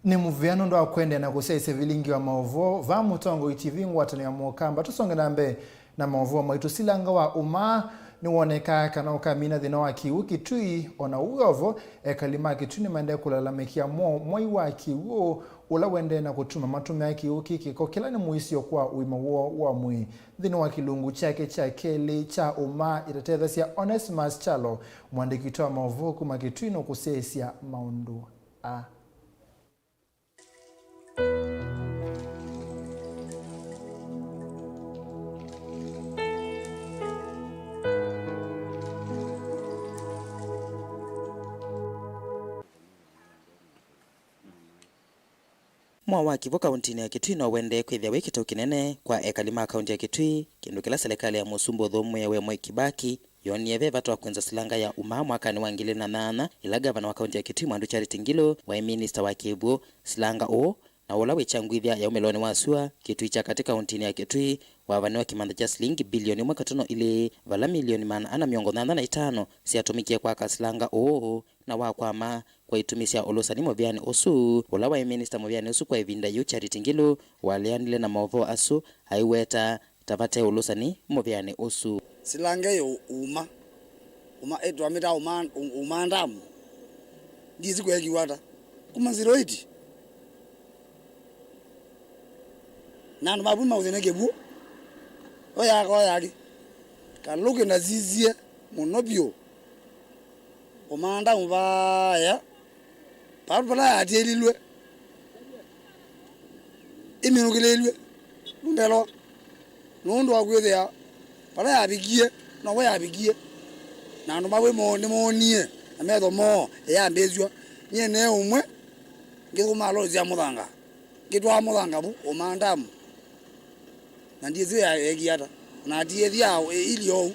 Nĩ mũvea nũndũ wa kũendeea na kũsyaĩĩsya vilingi wa maũvoo vaa Mũtongoi T V, ngwatanĩo ya Mũkamba. Tũsonge na mbee na maũvoo maitũ. Silanga wa ũmaa nĩwonekaa kana ũkamina thĩna wa kĩw'ũ Kitui. O na ũu wĩ o vo, ekali ma Kitui nĩmaendee kũlalamĩkĩa mo-, mwai wa kĩw'ũ ũla ũendee na kũtuma matũmĩa kĩw'ũ kĩ kĩko, kĩla nĩ mũisyo kwa ũima woo wa mwĩĩ. Nthĩnĩ wa kĩlungu kyake kya kelĩ kya ũmaa, ĩtatethasya Onesmus Kyalo, mũandĩki witũ wa maũvoo kuma Kitui nũkũsyaĩĩsya maũndũ aa. Mwao wa kĩw'ũ kaũntĩnĩ ya Kitui no ũendee kwĩthĩa wĩ kĩtau kĩnene kwa ekali ma kaũntĩ ya Kitui, kĩndũ kĩla selekalĩ ya Mũsumbĩ ũthũmũĩe we Mwai Kibaki yoonie ve vata wa kwĩnza silanga ya ũmaa mwakanĩ wa ngili ilĩ na nyanya, ĩla ngavana wa kaũntĩ ya Kitui Mwandu Charity Ngilu waĩ minista wa kĩw'ũ. Silanga ũũ na ũla wĩ kyangwĩthya ya umĩlonĩ wa sua Kitui kya katĩ kauntinĩ ya Kitui, wavanĩwa kĩmantha kya silingi bilioni ĩmwe katono ilĩ, vala milioni maana ana mĩongo thanthatũ na itano syatũmĩkie kwaka silanga ũũ, na wakwama kwa itumi sya ũlũsani mũvĩanĩ ũsu. Ũla waĩ minista mũvĩanĩ ũsu kwa ĩvinda yĩu, Charity Ngilu, waleanile na maũvoo asu, aiweta ta vate ũlũsani mũvĩanĩ ũsu. Silanga ĩyo uma, uma, ĩtwamĩtaa uma, u-, uma ndamu. Ndisi kwekiwa ata. Kuma zero eight. Na andũ mavu maũthĩne kĩw'ũ. Oyaka oyaki. Kalũkĩ ndasisie mũno vyũ. Ũmaanda mũvaya, vandũ vala yatiĩlilw'e, ĩminũkĩlĩĩlw'e, nũndelo, nũndũ wa kwĩthĩa vala yavikie, novo yavikie, na andũ mawĩ moo nĩmoonie na metho moo ĩyambĩĩsw'a. Nyie ne ũmwe ngĩthũkũma loli sya mũthanga, ngĩtwaa mũthanga vu ũmaandamu, na ndiĩsĩ yeekie ata, na atiĩthya ili oou.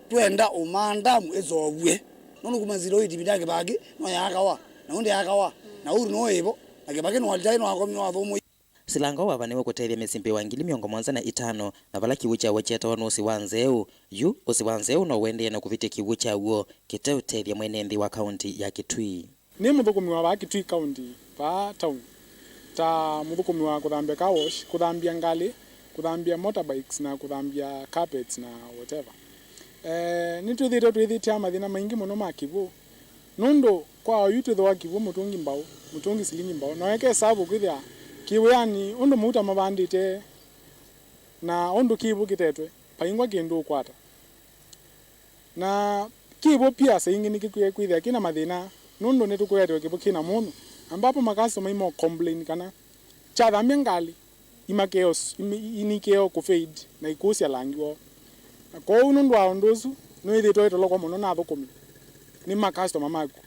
Twenda ũmaandamu ĩseũvw'e. Nũndũ kuma zero eight ĩvinda ya Kĩbaki no yaakawa, na ũndĩ yaakawa, na Uhuru no ĩvo, na Kĩbaki nĩwalitae, nĩwakomie, nĩwathũmũie. Silanga ũũ wavanĩwe kũtethya mĩsyĩ mbĩwa ngili mĩongo mũonza na itano, na vala kĩw'ũ kyaw'o kyetawa nĩ ũsĩ wa nzeũ. Yu, ũsĩ wa nzeũ no ũendee na kũvĩtya kĩw'ũ kyaw'o kĩteũtethya mwene nthĩ wa kaunti ya Kitui. Nĩ mũthũkũmi wa vaa Kitui County, vaa town, ta mũthũkũmi wa kũthambia car wash, kũthambia ngalĩ, kũthambia motorbikes na kũthambia carpets na whatever. Eh, nĩtwĩthĩĩtwe twĩthĩtĩa mathĩna maingĩ mũno ma kĩw'ũ, nũndũ kwa oyu twĩthĩwa kĩw'ũ mũtũngi mbaũ, mũtũngi silingi mbaũ, na weka ĩsavu kwĩthĩa kĩw'ũ, yani, ũndũ mauta mavandĩte na ũndũ kĩw'ũ kĩtetwe, vaingwa kĩndũ ũkwata. Na kĩw'ũ pia saa ingĩ nĩkĩkwĩthĩa kĩna mathĩna, nũndũ nĩtũkũetewe kĩw'ũ kĩna mũnyũ, ambapo makastomai mo complain kana kyathambya ngalĩ, imakeo s-, imi-, inikeo kũfade na ikũsya langi woo. Na kwoou nũndũ wa ũndũ ũsu, nĩwĩthĩĩtwe wĩtolokwa mũno na athũkũmi nĩ makastoma maku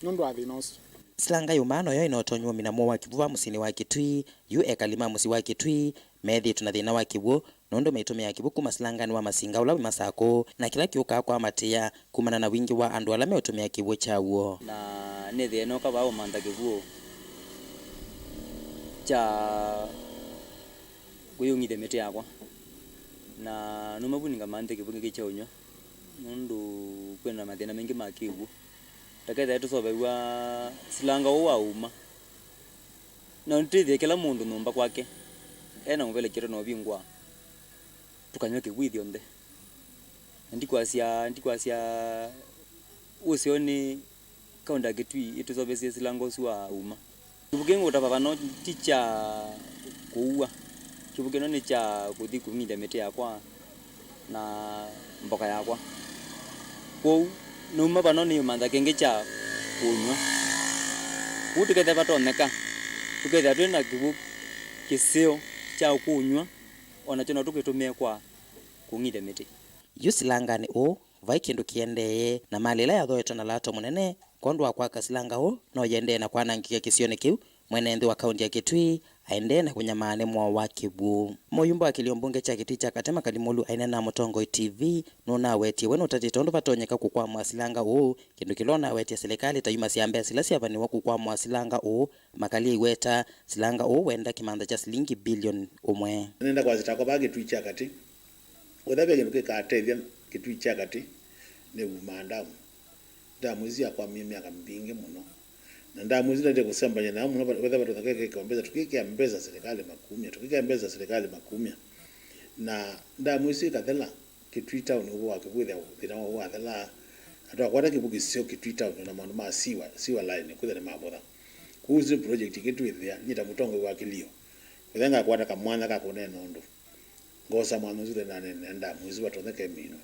nũndũ wa thĩna ũsu. Silanga yũmaa noyo ĩna ũtonyi wa ũmina mũo wa kĩw'ũ va mũsyĩnĩ wa Kitui. Yu ekali ma mũsyĩ wa Kitui methĩĩtwe na thĩna wa kĩw'ũ, nũndũ maitũmĩaa kĩw'ũ kuma silanganĩ wa Masinga ũla wĩ Masakũ, na kĩla kĩũkaa kwamatĩĩa kumana na wingĩ wa andũ ala meũtũmĩa kĩw'ũ kyaw'o. Na nĩthĩe nooka vaa ũmantha kĩw'ũ kya kũyĩũng'ithya mĩtĩ yakwa, na numa vu nĩngamanthe kĩw'ũ kĩngĩ kya ũnyw'a, nũndũ kwĩna mathĩna maingĩ ma kĩw'ũ. Ta kethĩa tũseũvaw'a silanga ũũ wa ũma. Na ũtethye kĩla mũndũ nyũmba kwake, e na mũvelekyo na ũvingũa, tũkanyw'a kĩw'ũ ithyonthe. Na ndikwasya, ndikwasya ũseo nĩ kaũnda Kitui ĩtũseũvĩsye silanga ũsu wa ũma. Kĩw'ũ kĩngĩ ngũtavya vano ti kya kũua. Kĩw'ũ kĩno nĩ kya kũthi kũng'ithya mĩtĩ yakwa na mboka yakwa. Kwoou, nauma vano nĩũmantha kĩngĩ kya kũnyw'a. Kũu tũkethĩa vatonyeka, tũkethĩa twĩ na kĩw'ũ kĩseo kya kũnyw'a, o nakyo no tũkĩtũmĩe kwa kũng'ithya mĩtĩ. Yu silanganĩ ũũ, vai kĩndũ kĩendee, na malĩ ĩla yathooetwe na lato mũnene kwondũ wa kwaka silanga ũũ no yĩendee na kwanangĩka kĩsionĩ kĩu. Mwene nthĩ wa kaũnti ya Kitui aendee na kũnyamaa nĩ mwoo wa kĩw'ũ. Mũyumba wa kĩlio mbunge kya Kitui kya Katĩ Makali Mulu aineena na Mũtongoi T V nũnawetie we nũtatĩte ũndũ vatonyeka kũkwamũa silanga ũũ, kĩndũ kĩla ũnawetie silikalĩ ta yumasya mbesa ila syavanĩwa kũkwamũa silanga ũũ, makali aiweta silanga ũũ wenda kĩmantha kya silingi bilioni ũmwe. Nenda kwasya takwa vaa Kitui kya Katĩ, wetha ve kĩndũ kĩkatethya Kitui kya Katĩ nĩ umaa ndamu. Ndamu isu syakwamie myaka mbingĩ mũno. Na ndamu isu naendie kũsembany'a nayo mũno, wetha vatonyeka kĩkĩkĩwa mbesa, tũkĩkĩa mbesa silikalĩ makumya, tũkĩkĩa mbesa silikalĩ makumya. Na ndamu isu ikathela, Kitui Town ũvũ wa kĩw'ũ wĩthĩa thĩna wa wathela. Na twakwata kĩw'ũ kĩseo Kitui Town, ona maũndũ ma sewer, sewer line kwĩthĩa nĩmavũtha. Kwoou isu nĩ project ingĩ twĩthĩa, nyie ta mũtongoi wa kĩlio, wetha ngakwata kamwanya ka kũneena ũndũ. Ngoosa mwanya ũsu tene naneenea ndamu ĩsu vatonyeka ĩminwe.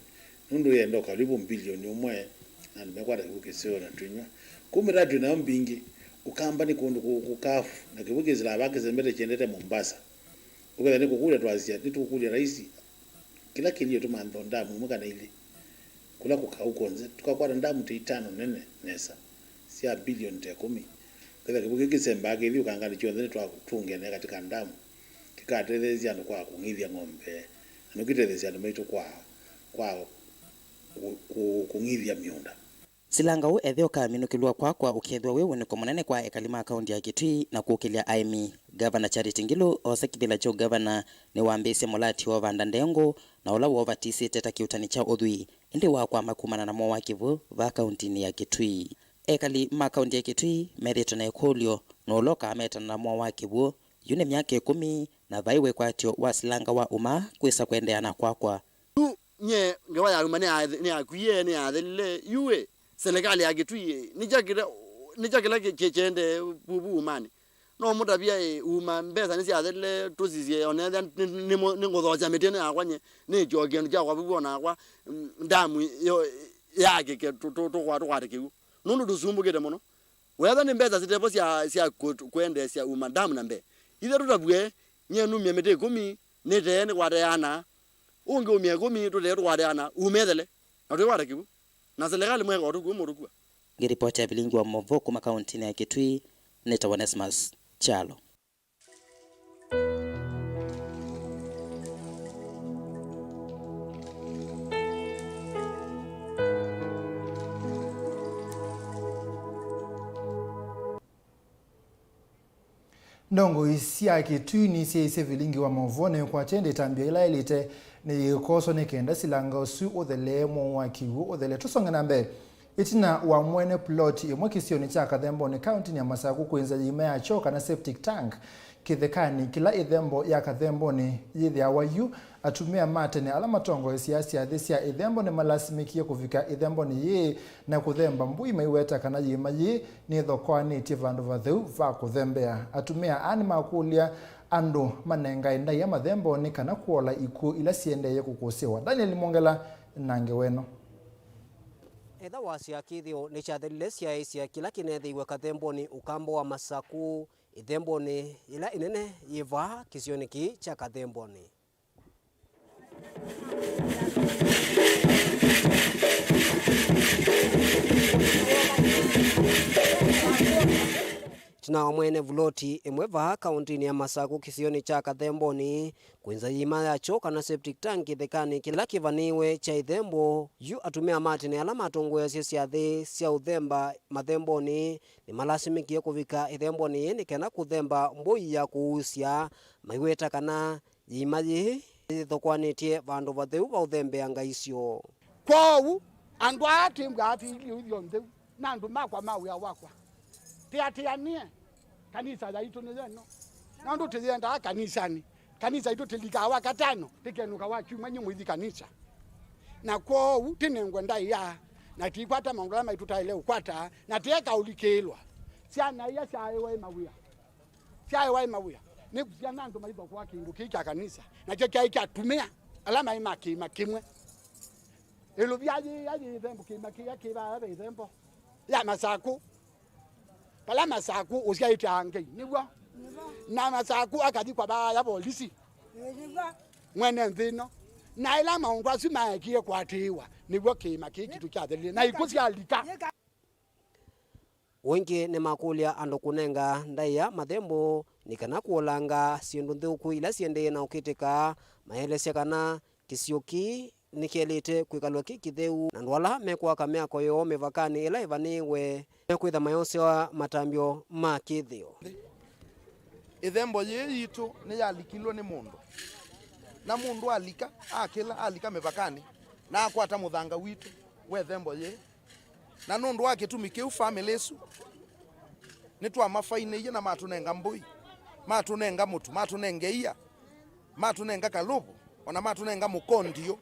Nũndũ yenda ũkalivu mbilioni ũmwe, na andũ mekwata kĩw'ũ kĩseo na twĩnyw'a. Kũu mĩtaa twĩ nayo mbingĩ, Ũkamba nĩ kũndũ kũ-, kũkavu, na kĩw'ũ kĩsĩlaa vaa kĩsembete kĩendete Mombasa. Ũkethĩa nĩ kũkũlya twasya, nĩtũkũkũlya raisi, kĩla kĩlio tũmanthe o ndamu ĩmwe kana ilĩ. Kũla kũkaũ kw'onthe, tũkakwata ndamu ta itano nene nesa, sya bilioni ta ĩkũmi. Ũkethĩa kĩw'ũ kĩu kĩsembaa kĩthi ũkanganĩ kyonthe nĩtwatũngenea katĩ ka ndamu. Kĩkatetheesya andũ kwa kũng'ithya ng'ombe, na nĩkĩtetheesya andũ maitũ kwa, kwa kũ-, kũ-, kũng'ithya mĩũnda. Silanga ũũ ethĩwa ũkaminũkĩlw'a kwakwa ũkeethĩwa wĩ wũnĩko mũnene kwa ekali ma kaũnti ya Kitui na kũkĩlya aĩmi Ngavana Charity Ngilu oosa kĩvĩla kya ũngavana nĩwambĩĩsye mũlati wa ũvanda ndengũ na ũla woovatisĩte ta kĩuutani kya ũthwii, ĩndĩ wakwama kumana na mowaa kĩw'ũ vaa kauntinĩ ya Kitui. Ekali ma kaunti ya Kitui methĩĩtwe na ĩkũlyo nũũ ũla ũkaametana na mowaa kĩw'ũ. Yu nĩ myaka ĩkũmi na vai wĩkwatyo wa silanga wa ũma kwĩsa kũendeea na kwakwa. Yu nyie ngewa ya ũma nĩya-, nĩyakwie, nĩyathelile. Yu ĩ, serikali ya Kitui ĩ, nĩ kya kĩla, nĩ kya kĩla kĩ-, kĩ-, kyendee vuvu ũmanĩ? No mũtavya ĩ, ũma mbesa nĩsyathelile, tũsisye, onethĩa nĩ, nĩ, nĩ, nĩngũthokya mĩtĩ ĩno yakwa nyie, nĩkyo kĩndũ kyakwa vuvu onakwa, mm, ndamu yo yakĩke tũ-, tũ-, tũkwa-, tũkwate kĩw'ũ. Nũndũ tũsumbũkĩte mũno. Wethwa nĩ mbesa sitevo sya, sya kũ-, kũendeesya ũma ndamu na mbee, ithe tũtavw'e, nyie numie mĩtĩ ĩkũmi, nĩtee nĩkwate ana, ũngĩ umie ĩkũmi, tũtee tũkwate ana, ũma ĩthele, na twĩkwata kĩw'ũ. Na serikali mweka ũtũkua mũtũkua. Ngĩripoti ya vilingi wa maũvoo kuma kauntinĩ ya Kitui, nĩtawa Onesmus Kyalo. Ndongoi sya Kitui nĩsyaisye vilingi wa maũvoo nĩkwatya ĩndĩ ĩtambya ĩla yaĩlĩte nĩyĩkoswa nĩ kenda silanga ũsu ũthele, mowaa kĩw'ũ ũthele. Tũsonge na mbee. Ĩtina wa mwene ploti ĩmwe kĩsionĩ kya Kathemboni, kauntinĩ ya Masaku, kwĩnza yĩima ya kyoo kana septic tank kĩthekanĩ kĩla ĩthembo ya Kathemboni yĩthĩawa yu, atumĩa ma tene ala matongoesyaa syathĩ sya ĩthembo nĩmalasimĩkie kũvika ĩthembonĩ yĩĩ na kũthemba mbũi, maiweta kana yĩima yĩĩ nĩthokoanĩtye vandũ vatheu va kũthembea. Atumĩa aa nĩmakũlya andũ manengae ndaĩa mathembonĩ kana kũola ikw'ũ ila siendeeye kũkũsĩwa. Daniel Mwongela na ngewa ĩno. Ethĩwa sya kĩthĩo nĩsyathelile, syaĩsya kĩla kĩneethĩiwe Kathemboni, ũkamba wa Masaku, ĩthembonĩ yĩla ĩnene yĩ vaa kĩsionĩ kĩĩ kya Kathemboni. Ĩtina wa mwene vuloti ĩmwe vaa kauntinĩ ya Masaku kĩsionĩ kya Kathemboni kwĩnza yĩima ya kyoo kana septic tank kĩthekanĩ kĩla kĩvanĩĩwe kya ĩthembo, yu atumĩa ma tene ala matongoeasya syathĩ sya ũthemba mathembonĩ nĩmalasimĩkie kũvika ĩthembonĩ yĩĩ nĩ kana kũthemba mbũi ya kũusya, maiweta kana yĩima yĩĩ yĩthokoanĩtye vandũ vatheu va ũthembea ngai syoo. Kwoou, andũ aa twĩmbwaa twĩilyĩ ũthyo ntheu, na andũ makwa ma wĩa wakwa. Tĩatĩanĩe, kanisa yaitũ nĩyo ĩno. Nũndũ tũyendaa kanisanĩ. Kanisa itũ tĩlikaa Wakatano, tĩkenũka Wakyumwa nyie mũithi kanisa. Na kwoou tĩnengwe ndaĩa, na tĩikwata maũndũ ala maitũ taĩle ũkwata, na tĩeka ũlikĩĩlwa. Syana ia syaĩwa ĩ mawĩa. Syaĩwa ĩ mawĩa. Nĩ syana andũ maithokoa kĩndũ kĩĩ kya kanisa. Nakyo kyaĩ kya atumĩa ala maĩ ma kĩĩma kĩmwe. Ĩlũvya yĩya yĩ ĩthembo, kĩĩma kĩya kĩ vaya ve ĩthembo ya Masakũ. Vala Masakũ ũsyaĩte angei, nĩw'o? Na Masakũ akathi kwa vaaya volisi. Mwene nthĩ ĩno. Na ĩla maũndũ asu maekie kũatĩĩwa, nĩw'o kĩĩma kĩĩ kitũ kyathelile, na ikw'ũ syalika. O ĩngĩ nĩmakũlya andũ kũnenga ndaĩa mathembo nĩ kana kũolanga syĩndũ nthũku ila siendee na ũkĩtĩka. Maelesya kana kĩsio kĩĩ nĩkĩelĩte kwĩkalw'a kĩ kĩtheu, na andũ ala mekwaka myako yoo mĩvakanĩ ĩla ĩvanĩĩwe mekwĩtha mayosewa matambyo ma kĩthĩo. Ĩthembo yĩĩ yitũ nĩyalikilwe nĩ mũndũ, na mũndũ alika, akĩla, alika mĩvakanĩ, na akwata mũthanga witũ wa ĩthembo yĩĩ. Na nũndũ wa kĩtumi kĩu, famĩlĩ ĩsu nĩtwamafainĩie na matũnenga mbũi, matũnenga mũtu, matũnenga ia, matũnenga kalũvũ, o na matũnenga mũkondiũ.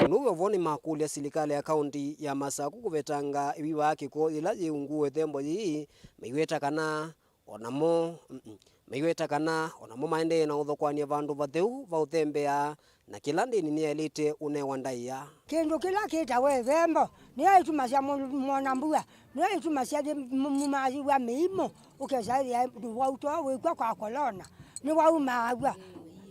Nũũ wovoni makũlya silikalĩ ya kaũnti ya Masakũ kũvetanga ĩviva kĩko yĩla yĩ ungu wa ĩthembo yĩĩ, maiweta kana o namo, mm, mm, maiweta kana o namo maendee na ũthokoany'a vandũ vatheu va ũthembea, na kĩla ndĩni nĩyaĩlĩte ũnewa ndaĩa. Kĩndũ kĩla kĩtawa ĩthembo nĩyo ĩtumasya mũ-, mwona mbua, nĩyo ĩtumasya thĩ mũ-, mũmayiw'a mĩimũ, ũkesa ĩthĩa ndũwau too wĩkw'a kwa kolona, nĩwaumaaw'a.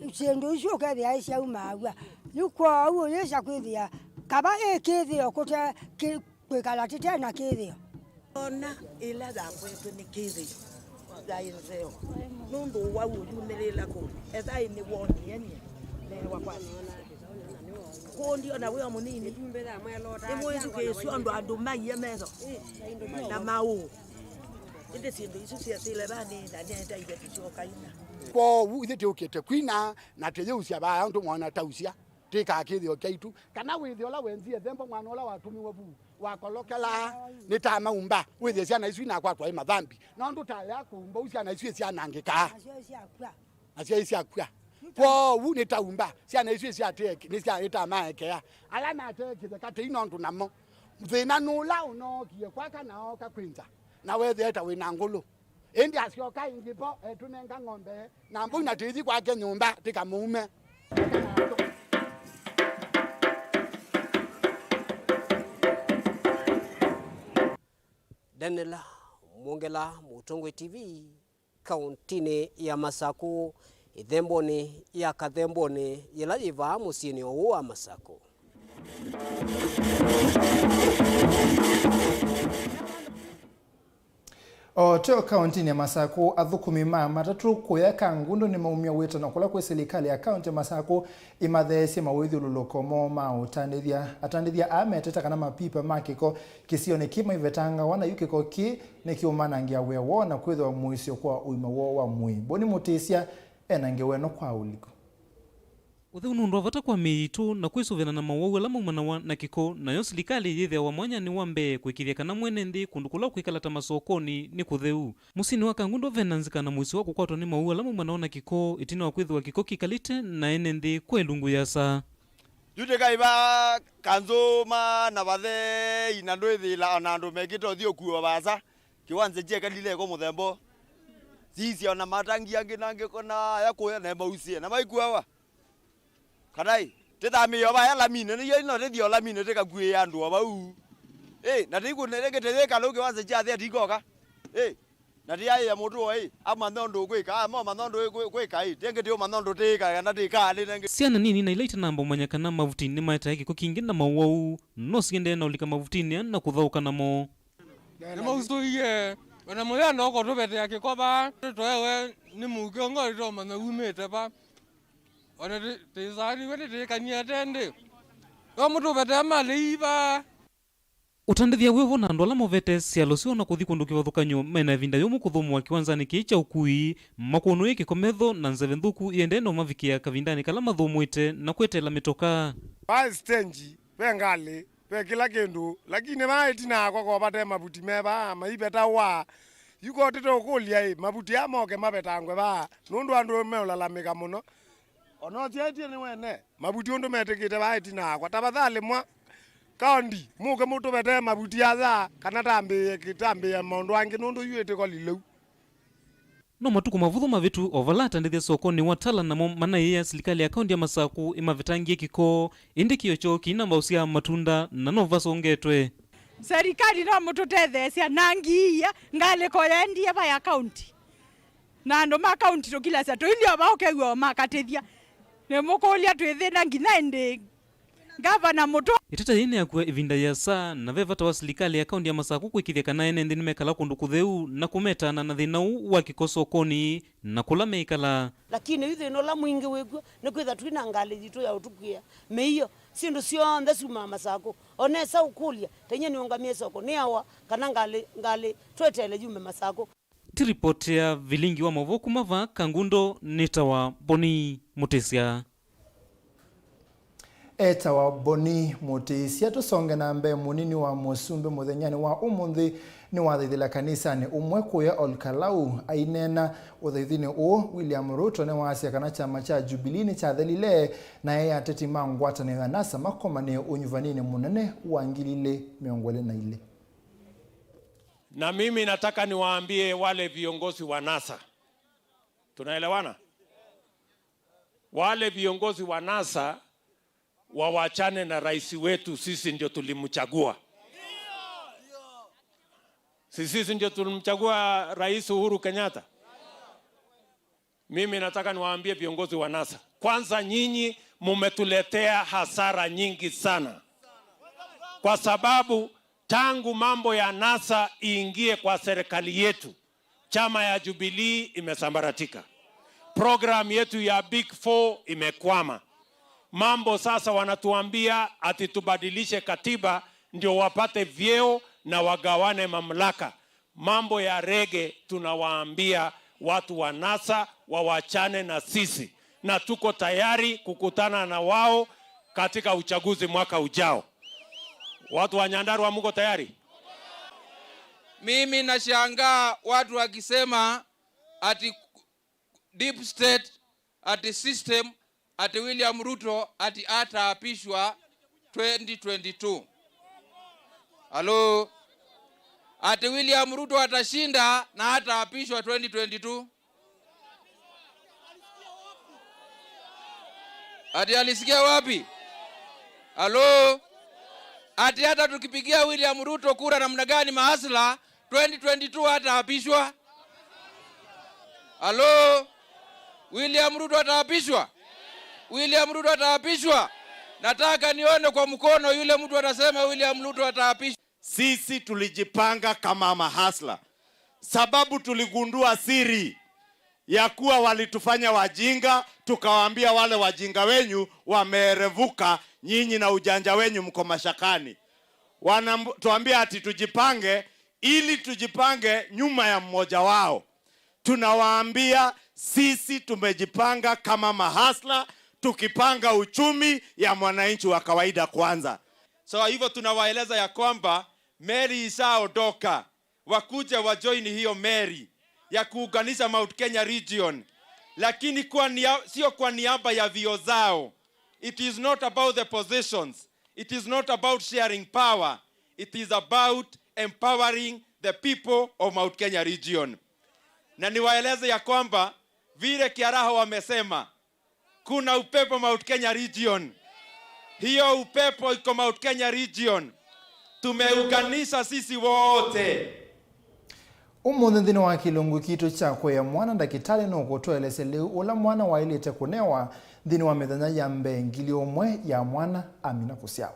Syĩndũ isu ũkethĩa isyaumaw'a. Yu kwoou ũyĩsa kwĩthĩa kava ĩ kĩthĩo kũte kĩ-, kwĩkala tũte na kĩthĩo. Ona ĩla yakwetwe nĩ kĩthĩo yaĩ nzeo, nũndũ ũwau ũyumĩlĩĩla kũ? Ethai nĩwonie nyie neewa kwasya kũũ ndiona wĩo mũnini. Nĩmwĩthukĩĩsya ũndũ andũ maiye metho na maũũ. Ĩndĩ syĩndũ isu syasĩle vaa nĩ na nĩetaile tũsyoka ina. Kwoou ithyĩ tĩũkĩte kwina na tĩyĩusya vaa ũndũ mwana tausya. Tĩkaa kĩthĩo kyaitũ, kana wĩthĩe ũla wenzie thembo mwana ũla watũmiwe vu, wakolokela, nĩtamaumba, wĩthĩe syana isu inakwatwa ĩ mathambi. Nũndũ talea kũumba ũu syana isu isyanangĩkaa. Nasyo syakw'a. Nasyo isyakw'a. Kwoou nĩtaumba, syana isu isyateeki, nĩsya-, nĩtamaekea. Ala mateekĩthe katei nũndũ namo. Thĩna nũla ũnookie kwaka na ooka kwĩ nza, na weethĩa ta wĩ na ngũlũ. Ĩndĩ asyoka ĩngĩ vo, etũnenga ng'ombe na mbũi, na tĩthi kwake nyũmba tĩkamũume. Daniel Mwongela, Mũtongoi T V, kauntinĩ ya Masakũ, ĩthembonĩ ya Kathembonĩ, yĩla yĩ vaa mũsyĩnĩ ũũ wa Masakũ. O teo kauntinĩ ya Masakũ, athũkũmi ma matatũ kũya Kangundo nĩmaumya wĩtano kũla kwĩ silikalĩ ya kaunti ya Masakũ ĩmatheesye mawĩthyũlũlũko moo ma ũtandĩthya. Atandĩthya aa meteta kana mapipa ma kĩko kĩsionĩ kĩĩ maivetangawa, na yu kĩko kĩĩ nĩkĩũmanangĩa wĩa woo na kwĩthĩwa mũisyo kwa ũima woo wa mwĩĩ. Boni Mũtĩsya ena ngewa ĩno kwa ũliku. Ũtheu nĩ ũndũ wa vata kwa mĩĩ yitũ na kwĩsũvĩana na mawau ala maumanawa na kĩko, nayo silikalĩ yĩthĩawa mwanyanĩ wa mbee kũĩkĩĩthya kana mwene nthĩ kũndũ kũla kwĩkala ta masokonĩ nĩ kũtheu. Mũsyĩnĩ wa Kangundo ve na nzika na mũisyo wa kũkwatwa nĩ mawau ala maumanawa na kĩko, ĩtina wa kwĩthĩwa kĩko kĩkalĩte na ene nthĩ kwa ĩlungu yasa. Yu tĩkaĩ va kanzũma na vathei, na ndwĩthĩĩla ona andũ mekĩte ũthiĩ ũkuo vaasa, kĩwanza kyekalile ĩko mũthembo. Sisya ona matangi angĩ na angĩ kona ya kũya na mausie na maikuawa. Kana ĩ, tĩthamĩĩo vaya laminĩ, nĩyo ĩno tĩthio laminĩ tĩkakuĩĩa andũ o vau. Ĩ, na tĩikũnengete yĩkalũ kĩwanza kya thĩ atikoka. Ĩ, na tĩyaĩĩa mũtũo ĩ, amanthe ũndũ ũkwĩka, ama ũmanthe ũndũ kwĩ-, kwĩka ĩ, tĩngĩ tĩũmanthe ũndũ tĩĩka, kana tĩkaa nĩ nengĩ. Syana nini na ila itanamba ũmanya kana mavuti nĩmaetae kĩko kingĩ na mawau, no siendee na ũlika mavutinĩ aa na kũthaũka namo. Nĩmausũie, ona mũthenya ũkũtũvetea kĩko vaa, tũewe nĩ mũukĩongo, tũtomanya umĩte va. Ona tĩ-, tĩsaaniwe nĩtĩĩkanie ate ndĩ. No mũtũvetee malĩ ii vaa. Ũtandĩthya wĩvo na andũ ala movete syalo syoo na kũthi kũndũ kĩvathũkany'o mena ĩvinda yũmũ kũthũmũa kĩwanzanĩ kĩĩ kya ũkui, makwonũĩe kĩko metho na nzeve nthũku iendee na ũmavikĩa kavindanĩ kala mathũmũĩte na kweteela mĩtokaa. Vaa stage ve ngalĩ, ve kĩla kĩndũ, lakini vaa ĩtina wakwa ko vate mavuti me vaa maivetawa. Yu ko tũteũkũlya-ĩ, mavuti aa moke mavetangwe vaa, nũndũ andũ meũlalamĩka mũno. Ona ũsyaĩtye nĩ wene, mavuti ũndũ metĩkĩte vaa ĩtina wakwa. Tafadhali mwa kaondi, mũke mũtũvetee mavuti aya, kana tambĩĩe kĩtambĩĩa maũndũ angĩ, nũndũ yu ĩtĩko lilĩu. No matukũ mavũthũ mavĩtu, o vala atandĩthya sokonĩ wa Tala namo manaĩĩa silikalĩ ya kaũnti ya Masakũ ĩmavetangie kĩko, ĩndĩ kĩo kyoo kĩina mbau sya matunda na no vasongetwe. Serikali no mũtũtetheesya na ngiia ngalĩko yaendie va ya kaũnti. Na andũ ma kaũnti tũkilasya tũilyĩ o va ũkew'a o makatĩthya. Nĩmũkũlya twĩthĩna nginya ĩndĩĩ? Ngavana mũtũ. Ĩteta yĩĩ nĩyakuwa ĩvinda yĩasa, na ve vata wa silikalĩ ya kaũnti ya Masakũ kũĩkĩĩthya kana ene nthĩ nĩmekala kũndũ kũtheu na kũmetaana na thĩna ũũ wa kĩko sokonĩ na kũla meikalaa. Lakini yu thĩna ũla mwingĩ wĩkw'o nĩ kwĩtha twĩ na ngalĩ yitũ ya ũtũkuĩa mĩio. Syĩndũ syonthe syumaa Masakũ. O nesa ũkũlya, tainyie nĩũngamie soko, nĩ awa kana ngalĩ, ngalĩ tweteele yume Masakũ? Ti ripoti ya vilingi wa maũvoo kuma vaa Kangundo, nĩtawa Boni Mũtĩsya. Etawa Boni Mũtĩsya. Tũsonge na mbee, mũnini wa mũsumbĩ mũthenyanĩ wa ũmũnthĩ nĩwathaithĩla kanisanĩ ũmwe kũya Olkalau. Aineena ũthaithinĩ ũũ, William Ruto nĩwasya kana kyama kya Jubilee nĩkyathelile, na ĩ ateti ma ngwatanĩo ya NASA makomanĩe ũnyuvaninĩ mũnene wa ngili ilĩ mĩongo ĩlĩ na ilĩ. Na mimi nataka niwaambie wale viongozi wa NASA. Tunaelewana? Wale viongozi wa NASA wawachane na rais wetu, sisi ndio tulimchagua. Si sisi ndio tulimchagua Rais Uhuru Kenyatta? Mimi nataka niwaambie viongozi wa NASA, kwanza nyinyi mumetuletea hasara nyingi sana, kwa sababu tangu mambo ya NASA iingie kwa serikali yetu, chama ya Jubilee imesambaratika. Program yetu ya Big Four imekwama. Mambo sasa wanatuambia ati tubadilishe katiba ndio wapate vyeo na wagawane mamlaka. Mambo ya rege, tunawaambia watu wa NASA wawachane na sisi, na tuko tayari kukutana na wao katika uchaguzi mwaka ujao. Watu wa Nyandarua, muko tayari? Mimi nashangaa watu wakisema ati deep state, ati system, ati William Ruto ati ataapishwa twenty twenty-two. Halo? Ati William Ruto atashinda na ataapishwa twenty twenty-two. Ati alisikia wapi? Halo? Ati hata tukipigia William Ruto kura namna gani, mahasla, twenty twenty-two hataapishwa? Halo? William Ruto ataapishwa? William Ruto ataapishwa? Nataka nione kwa mkono yule mtu atasema William Ruto ataapishwa. Sisi tulijipanga kama mahasla, sababu tuligundua siri ya kuwa walitufanya wajinga, tukawaambia wale wajinga wenyu wameerevuka, nyinyi na ujanja wenyu mko mashakani. Wanatuambia ati tujipange, ili tujipange nyuma ya mmoja wao. Tunawaambia sisi tumejipanga kama mahasla, tukipanga uchumi ya mwananchi wa kawaida kwanza. So hivyo tunawaeleza ya kwamba meli ishaondoka, wakuje wajoin hiyo meli ya kuunganisha Mount Kenya region, lakini kwa nia-, sio kwa niaba ya vio zao. It is not about the positions. It is not about sharing power. It is about empowering the people of Mount Kenya region. Na niwaeleze ya kwamba vile Kiaraho wamesema, kuna upepo Mount Kenya region. Hiyo upepo iko Mount Kenya region. Tumeunganisha sisi wote. Ũmũnthĩ nthĩnĩ wa kĩlungu kitũ kya kũea mwana, ndakĩtalĩ nũkũtũelesya lĩu ũla mwana waĩlĩte kũnewa nthĩnĩ wa mĩthenya ya mbee ngili ũmwe ya mwana amina kũsyawa.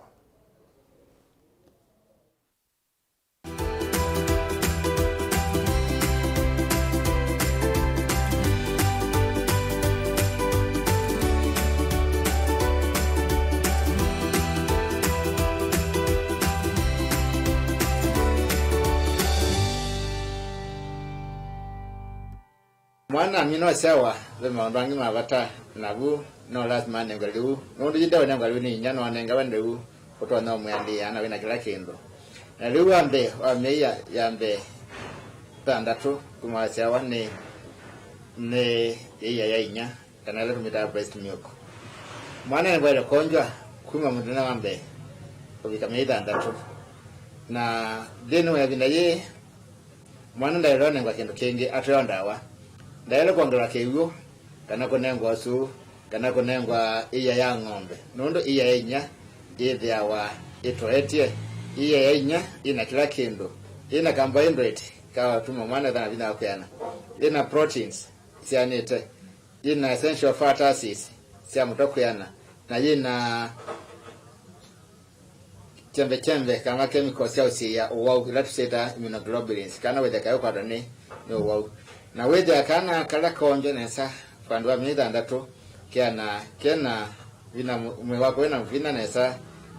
Mwana amina ũsyawa, ve maũndũ angĩ ma vata, na vu no lasima anengwe lĩu, nũndũ yĩndĩ ũnengwa lĩu nĩ inyia, no anengawe lĩu ũtonya ũmwĩanĩĩa na wĩna kĩla kĩndũ. Na lĩu wa mbee wa myei ya, ya mbee thanthatũ kuma wasyawa nĩ, nĩ ĩia ya inyia, kana ĩla tũmĩtaa breast milk. Mwana nĩvaĩle kwongywa kuma mũthenya wa mbee kũvika myei thanthatũ. Na nthĩnĩ wa ĩvinda yĩĩ, mwana ndaĩle ũnengwa kĩndũ kĩngĩ ateo ndawa. Ndaĩle kwongelwa kĩw'ũ, kana kũnengwa ũsũũ, kana kũnengwa ĩia ya ng'ombe, nũndũ ĩia ya inyia yĩthĩawa ĩtoetye. Ĩia ya inyia ĩna kĩla kĩndũ, ĩna carbohydrate ka ũtuma mwana ethana vinya wa kwĩana, ĩna proteins syanĩte, yĩna essential fat acids sya mũtwe kwĩana, na yĩna kyembe kyembe kana chemicals sya ũsiĩĩa ũwau, ila tũsyĩtaa immunoglobulins, kana wĩthĩa kaĩ ũkwatwa nĩ, nĩ ũwau. Na wĩthĩa kana kala koongywa nesa vandũ va myei thanthatũ, keana kena vinya, mwĩĩ waku wĩna vinya nesa,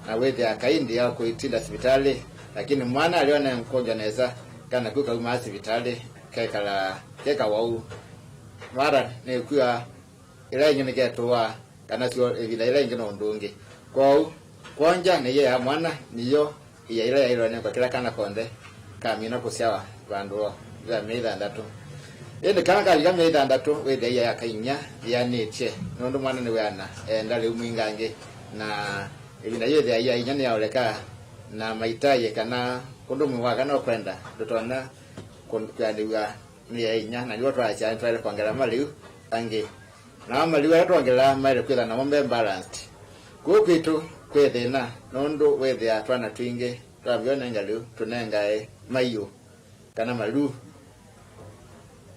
na wĩthĩa kaĩ nthĩ ya kũitinda sivitalĩ. Lakini mwana alĩona kwongywa nesa, kana ku kaumaa sivitalĩ, kekala ke kawau. Mara nĩkw'a ĩla ĩngĩ nĩketũaa, kana syo ĩvinda ĩla ĩngĩ no ũndũ ũngĩ. Kwoou, kwongya nĩ ĩia ya mwana nĩyo ĩia ĩla yaĩlwe nĩ kwa kĩla kana konthe kamina kũsyawa vandũ wa myei thanthatũ. Ĩndĩ kana kavika myei thanthatũ, wĩthĩa ĩia ya kainyia yĩanĩtye, nũndũ mwana nĩwĩana eenda lĩu mwingangĩ, na ĩvinda yĩthĩa ĩia ya inyia nĩyaũleka, na maitaĩ kana ũndũ mwĩĩ wa kana ũkwenda ndũtonya kũ-, kwĩanĩw'a nĩ ya inyia, na nĩw'o twaasya nĩtwaĩle kwongela malĩu angĩ. Na malĩu ala twongelaa maĩle kwĩthwa namo me balanced. Kũu kwitũ kwĩ thĩna, nũndũ wĩthĩa twana twingĩ twambĩĩa ũnenga lĩu, tũnengae maiũ kana maluu,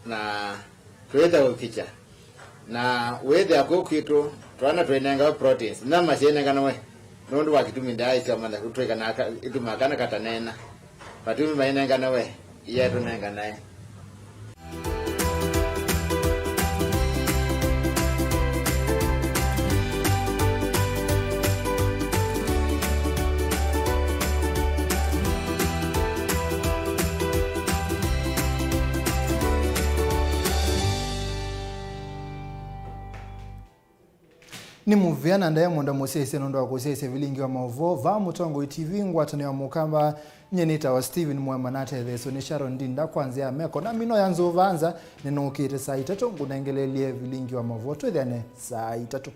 na twĩtha ũkĩkya. Na wĩthĩa kũu kwitũ twana twĩnengawe proteins, nyama syĩnenganawe, nũndũ wa kĩtumi ndaĩa isyomantha kũtw'ĩka na aka-, itumaa kana kataneena. Matumi mainenganawe, ĩia ĩtũnenganae. Nĩ mũvea na ndaĩa mũno mũsyaĩĩsya nũndũ wa kũsyaĩĩsya vilingi wa maũvoo vaa Mũtongoi T V, ngwatanĩo ya Mũkamba. Nyie nĩtawa Steven Mwema, natetheeswe nĩ Sharon Ndinda kwa nzĩa ya meko na mino ya nzũva nza. Nĩnũkĩte saa itatũ ngũnengeleelye vilingi wa maũvoo. Twĩthĩane saa itatũ.